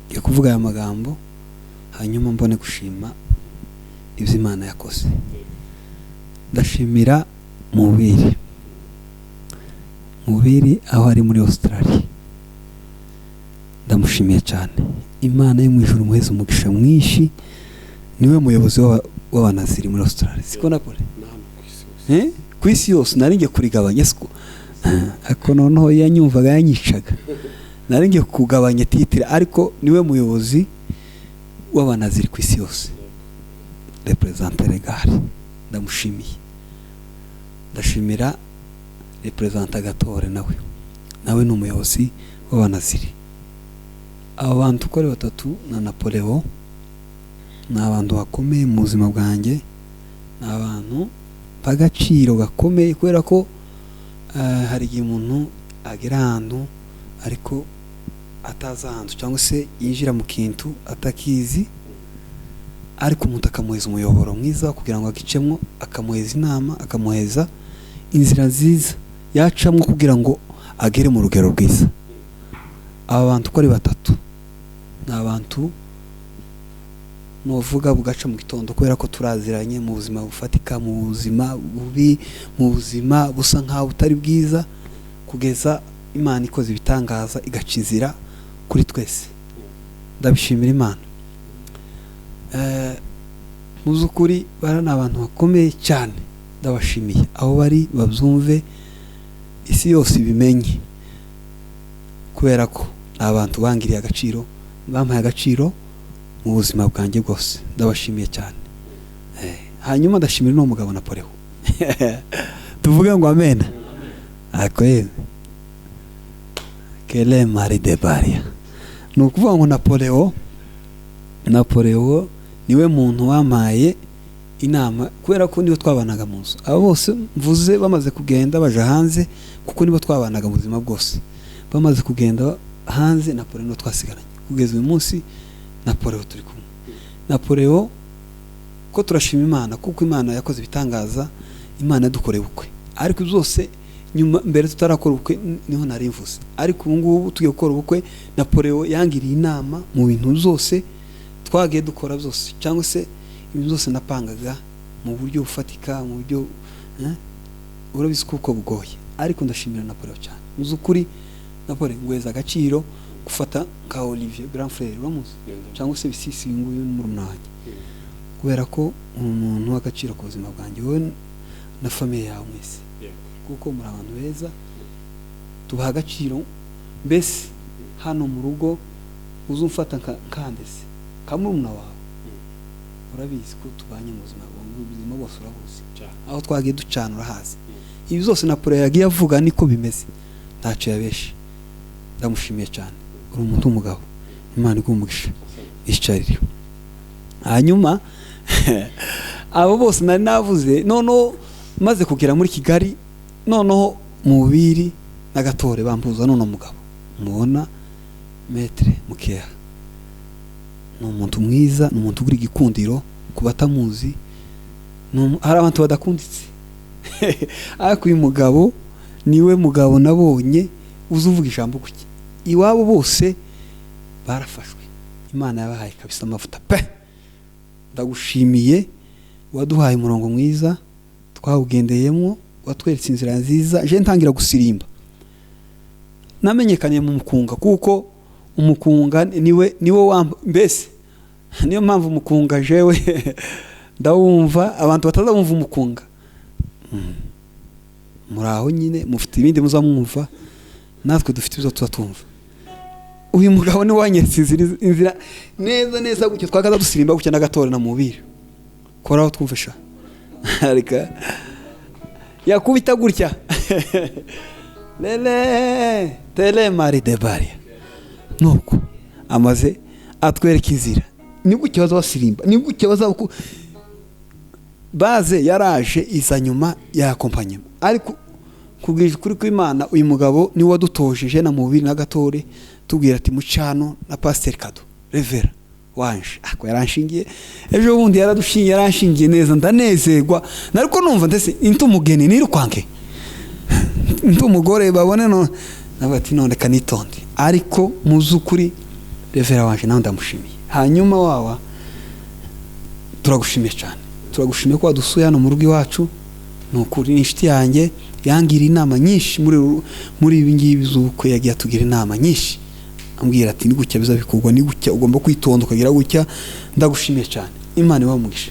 Ngiye kuvuga aya magambo hanyuma mbone gushima ibyo Imana yakoze. Ndashimira Mubiri, Mubiri aho ari muri Australia, ndamushimiye cyane. Imana yo mu ijuru imuheze umugisha mwinshi. Niwe muyobozi w'abanaziri muri Australia, siko Napole? Na hano ku isi hose. Ku isi yose. Nari ngiye kurigabanya, siko? Ariko noneho yanyumvaga yanyicaga. Nari ngiye kugabanya titre, ariko niwe muyobozi w'abanaziri ku isi yose, représentant légal. Ndamushimiye. Ndashimira représentant Gatore, nawe ni umuyobozi w'abanaziri. Abo bantu uko ari batatu na Napoleon ni abantu bakomeye mu buzima bwanjye, ni abantu b'agaciro gakomeye, kubera ko hari igihe umuntu agera ahantu ariko atazi ahantu, cyangwa se yinjira mu kintu atakizi, ariko umuntu akamuheza umuyoboro mwiza kugira ngo agicemo, akamuheza inama, akamuheza inzira nziza yacamo kugira ngo agere mu rugero rwiza. Aba bantu uko ari batatu ni abantu nuvuga bugaca mu gitondo, kubera ko turaziranye mu buzima bufatika, mu buzima bubi, mu buzima busa nkaho butari bwiza, kugeza Imana ikoze ibitangaza igaca inzira kuri twese. Ndabishimira Imana. Mu by'ukuri bara ni abantu bakomeye cyane, ndabashimiye aho bari babyumve, isi yose ibimenye, kubera ko ni abantu bangiriye agaciro, bampaye agaciro mu buzima bwanjye bwose. Ndabashimiye cyane. Hanyuma ndashimira n'uwo mugabo Napoleon. Tuvuge ngo amena. Akwezi. Kele Marie de Baria. Ni ukuvuga ngo Napoleon niwe muntu wampaye inama, kubera ko nibo twabanaga mu nzu. Abo bose mvuze bamaze kugenda baja hanze, kuko nibo twabanaga mu buzima bwose. Bamaze kugenda hanze, Napoleon niwe twasigaranye kugeza uyu munsi. Napoleon turi kumwe. Napoleon ko turashima Imana, kuko Imana yakoze ibitangaza, Imana yadukoreye ubukwe. Ariko byose nyuma, mbere tutarakora ubukwe niho nari mvuze, ariko ubu ngubu tugiye gukora ubukwe. Napoleon yangiriye inama mu bintu byose twagiye dukora byose, cyangwa se ibintu byose napangaga mu buryo bufatika, mu buryo urabizi ko uko bugoye. Ariko ndashimira Napoleon cyane. Mu by'ukuri Napoleon ngweza agaciro gufata nka Olivier grand frère, uramuzi, cyangwa se Bisisi, uyu nguyu ni murumuna wanjye, kubera ko uri umuntu w'agaciro ku buzima bwanjye, wowe na famille yawe mwese, kuko muri abantu beza tubaha agaciro. Mbese hano mu rugo uza umfata nkandese nka murumuna wawe. Urabizi ko tubanye mu buzima, ubuzima bwose urabuzi, aho twagiye ducana urahazi. Ibi byose Napoleon yagiye avuga niko bimeze, ntacyo yabeshe. Ndamushimiye cyane, uri umuntu w'umugabo, Imana iguhe umugisha. Icarire. Hanyuma abo bose nari navuze, noneho maze kugera muri Kigali, noneho Mubiri na Gatore bampuza none mugabo mubona, Maître Mukeha. Ni umuntu mwiza, ni umuntu ugira igikundiro ku batamuzi. Hari abantu badakunditse, ariko uyu mugabo niwe mugabo nabonye uzi uvuga ijambo gutya. Iwabo bose barafashwe, Imana yabahaye kabisa amavuta pe. Ndagushimiye, waduhaye umurongo mwiza twawugendeyemo, watweretse inzira nziza. Je ntangira gusirimba namenyekanye mu mukunga, kuko umukunga niwe wamba mbese. Niyo mpamvu umukunga jewe ndawumva, abantu batazabumva umukunga. Muri aho nyine mufite ibindi muzamwumva, natwe dufite ibyo tuba tumva. Uyu mugabo ni wanyeretse inzira neza neza gutya, twakaza dusirimba gutya n'agatore na mubiri koraho twumvisha reka yakubita gutya lele tele mari de baria. Nuko amaze atwereka inzira, ni gutya baza basirimba, ni gutya baza baze yaraje iza nyuma ya accompagnement. Ariko kubwije ukuri kw'Imana, uyu mugabo ni wadutojeje na Mubiri na Gatore, tubwira ati mucano na Pasteur Kado Revera wanje ako yaranshingiye ejo bundi, yaradushingiye, yaranshingiye neza, ndanezerwa. Nariko numva ndese intu umugeni nirukwanke intu umugore babone no navuga ati none kanitonde. Ariko muzukuri Revera wanje nawe ndamushimiye. Hanyuma wawa turagushimiye cyane, turagushimiye ko wadusuye hano mu rugo iwacu. Ni ukuri ni inshuti yanjye, yangira inama nyinshi muri ibi ngibi z'ubukwe, yagiye atugira inama nyinshi, ambwira ati ni gutya bizabikorwa, ni gutya ugomba kwitonda ukagira gutya. Ndagushimiye cyane, Imana ibahe umugisha.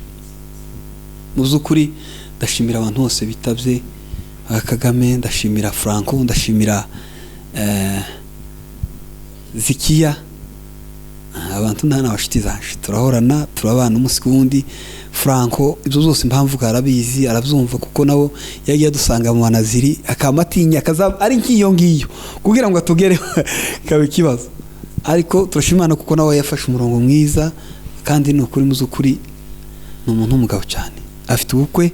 Mu by'ukuri ndashimira abantu bose bitabye Kagame, ndashimira Franco, ndashimira Zikiya, abantu nta n'abashuti zanje turahorana, turabana umunsi ku wundi. Franco ibyo byose impamvu arabizi, arabyumva, kuko nabo yagiye adusanga mu banaziri akamatinya akazaba ari nkiyo ngiyo kugira ngo atugereho kaba ikibazo. Ariko turashimana kuko nawe yafashe umurongo mwiza, kandi ni ukuri mu by'ukuri ni umuntu w'umugabo cyane. Afite ubukwe,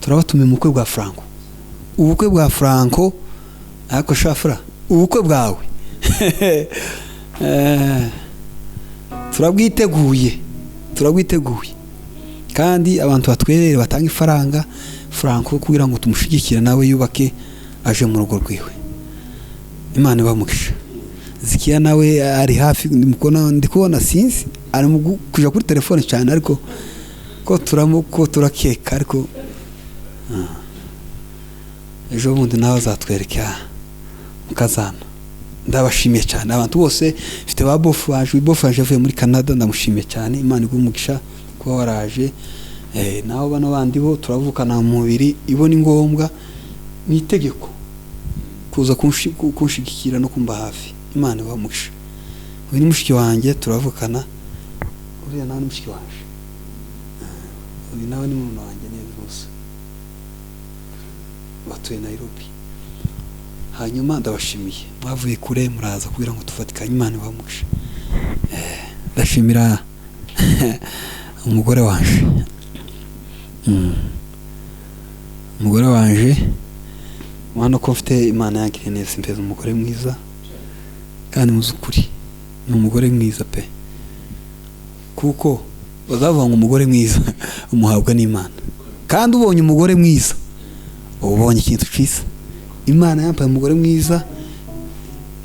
turabatumiye mu bukwe bwa Franco, ubukwe bwa Franco. Ariko shafura ubukwe bwawe turabwiteguye, turabwiteguye, kandi abantu batwerere batanga ifaranga Franco kugira ngo tumushigikire nawe yubake aje mu rugo rwiwe. Imana ibamugisha. Zikiya nawe ari hafi, ndi kubona sinzi ari mu kuja kuri telefone cyane, ariko ko turamuko turakeka, ariko ejo bundi nawe azatwereka mukazana. Ndabashimiye cyane abantu bose, mfite ba bofu baje, bofu baje avuye muri Canada, ndamushimiye cyane, Imana iguhe umugisha kuba waraje. Naho bano bandi bo turavukana mu mubiri, ibo ni ngombwa, ni itegeko kuza kunshigikira no kumba hafi. Imana ibahe umugisha. Uyu ni mushiki wanjye turavukana, uriya nawe ni mushiki wanje, uyu nawe ni murumuna wanjye neza, bose batuye Nairobi. Hanyuma ndabashimiye, mwavuye kure muraza kugira ngo tufatikanye, Imana ibamugishe. Ndashimira umugore wanje. Umugore wanje mwana ko mfite, Imana yangiriye neza imbere, umugore mwiza kandi muzukuri ni umugore mwiza pe, kuko bazavuga ngo umugore mwiza umuhabwa n'Imana, kandi ubonye umugore mwiza uba ubonye ikintu cyiza. Imana yampaye umugore mwiza,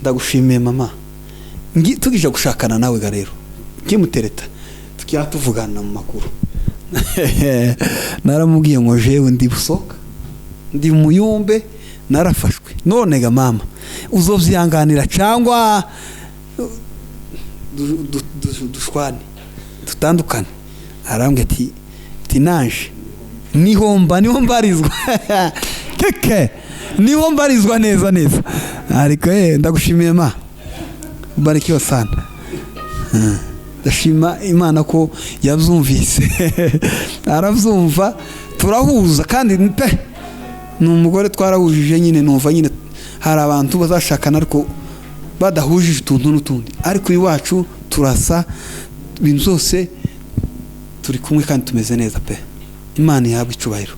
ndagushimiye mama. Tugije gushakana nawe ga rero nkimutereta tukira tuvugana mu makuru, naramubwiye ngo jewe ndi busoka ndi muyumbe narafashwe, none ga mama uzovyihanganira cyangwa dushwane dutandukane? Arambwira ati nanje nihomba, niho mbarizwa keke, niho mbarizwa neza neza. Ariko ndagushimiye ma, barikiwe sana. Ndashima Imana ko yabyumvise arabyumva, turahuza kandi pe ni umugore twarahujije nyine. Numva nyine hari abantu bazashakana ariko badahujije utuntu n'utundi, ariko iwacu turasa ibintu byose, turi kumwe kandi tumeze neza pe. Imana ihabwa icubahiro.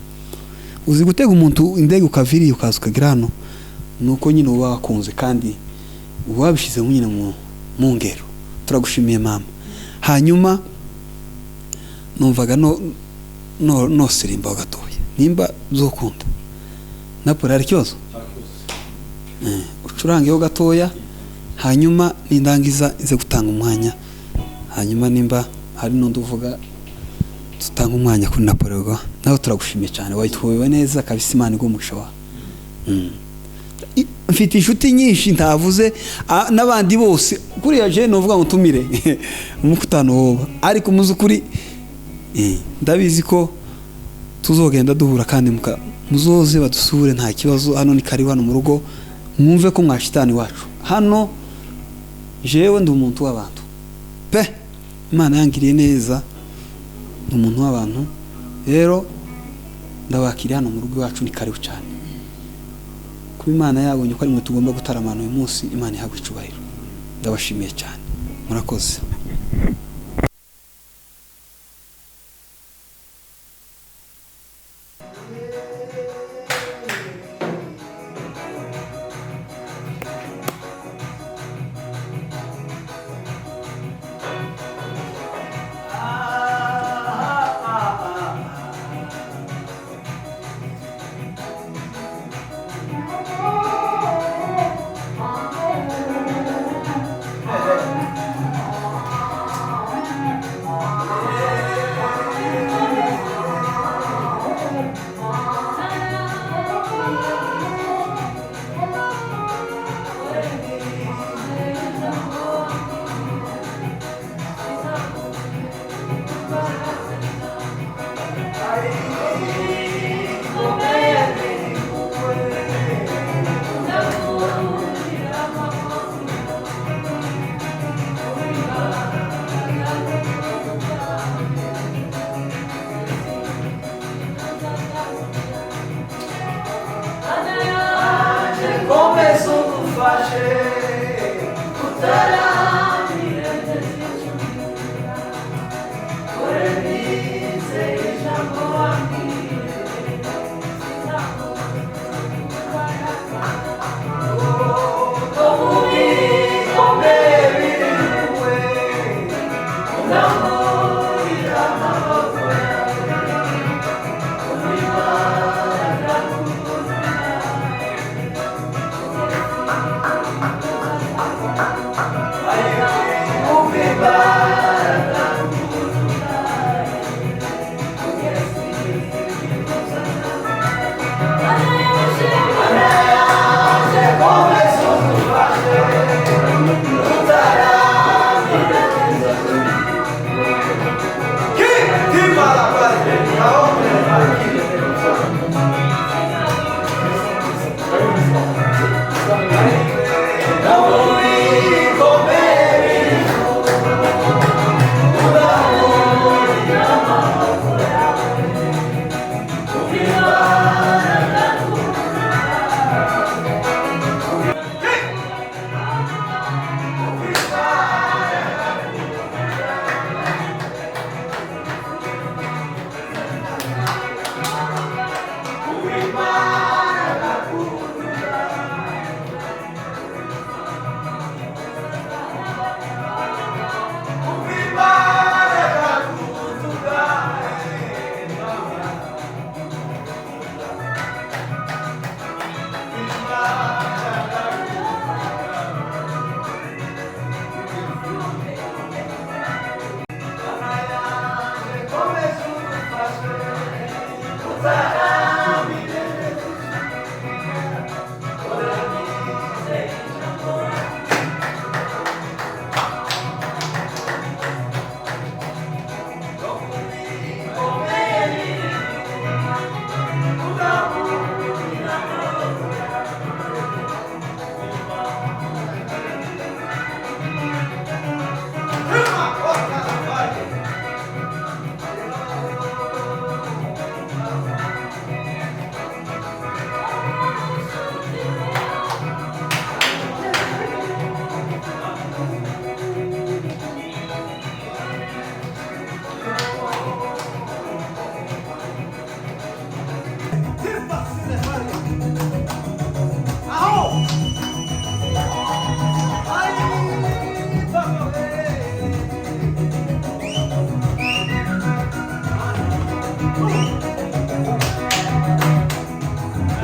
Uzi gutega umuntu indege ukaviriye ukaza ukagera hano, nuko nyine uba wakunze kandi wabishyize nyine mu ngero. Turagushimiye mama. Hanyuma numvaga no sirimba gatoya nimba zokunda napoli hari ikibazo ucurangeho gatoya, hanyuma nindangiza ize gutanga umwanya, hanyuma nimba hari n'undi uvuga tutanga umwanya kuri Napoli. Nawe turagushimiye cyane, wayitwobewe neza kabisa, Imana iguhe wawe. Mfite inshuti nyinshi ntavuze n'abandi bose kuriya je novuga ngo tumire umukutano woba, ariko muzukuri ndabizi ko tuzogenda duhura kandi muzoze badusure nta kibazo. Hano ni karibu hano mu rugo, mwumve ko mwashitani wacu hano. Jewe ndi umuntu w'abantu pe, Imana yangiriye neza, ndi umuntu w'abantu. Rero ndabakiriye hano mu rugo iwacu, ni karibu cyane. Kuba Imana yabonye ko ari mwe tugomba gutaramana uyu munsi, Imana ihabwa icubahiro. Ndabashimiye cyane, murakoze.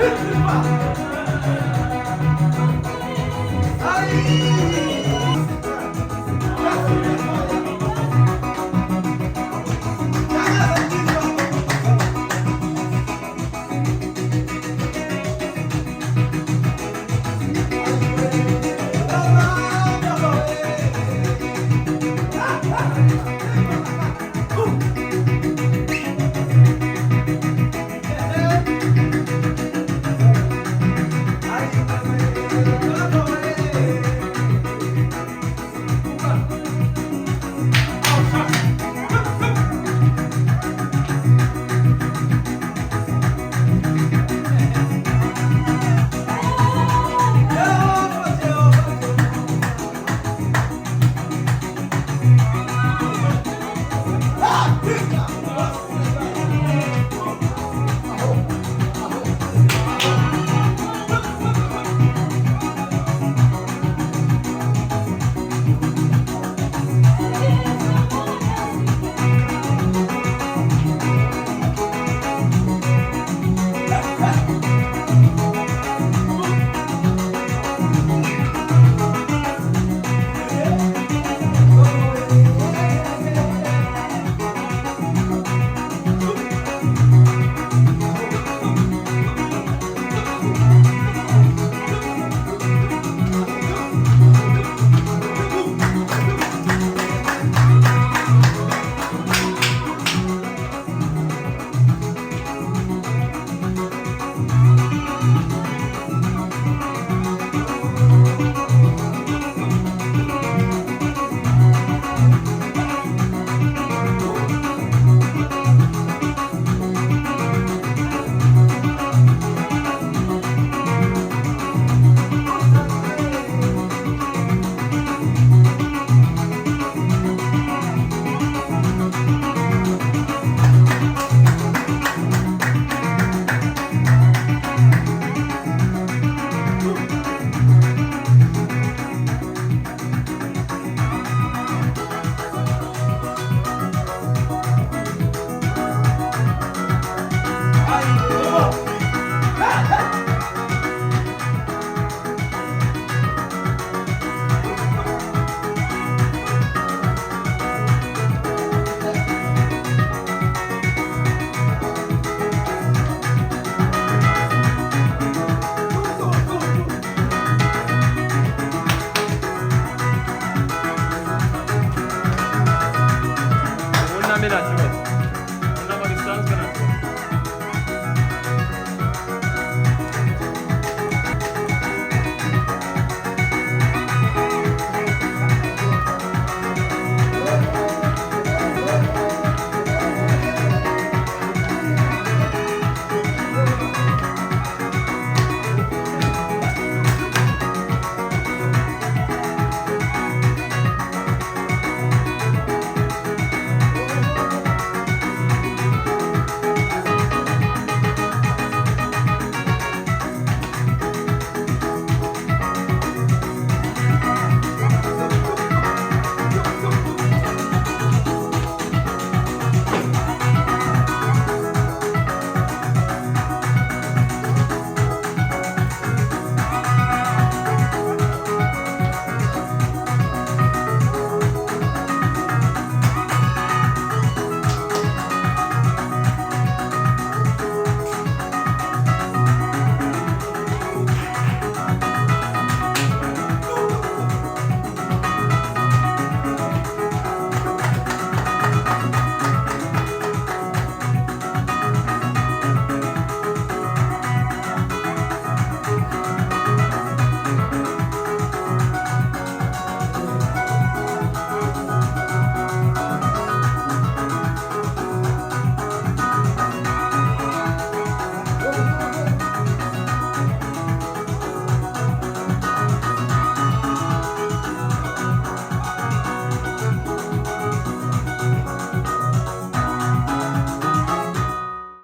Viva!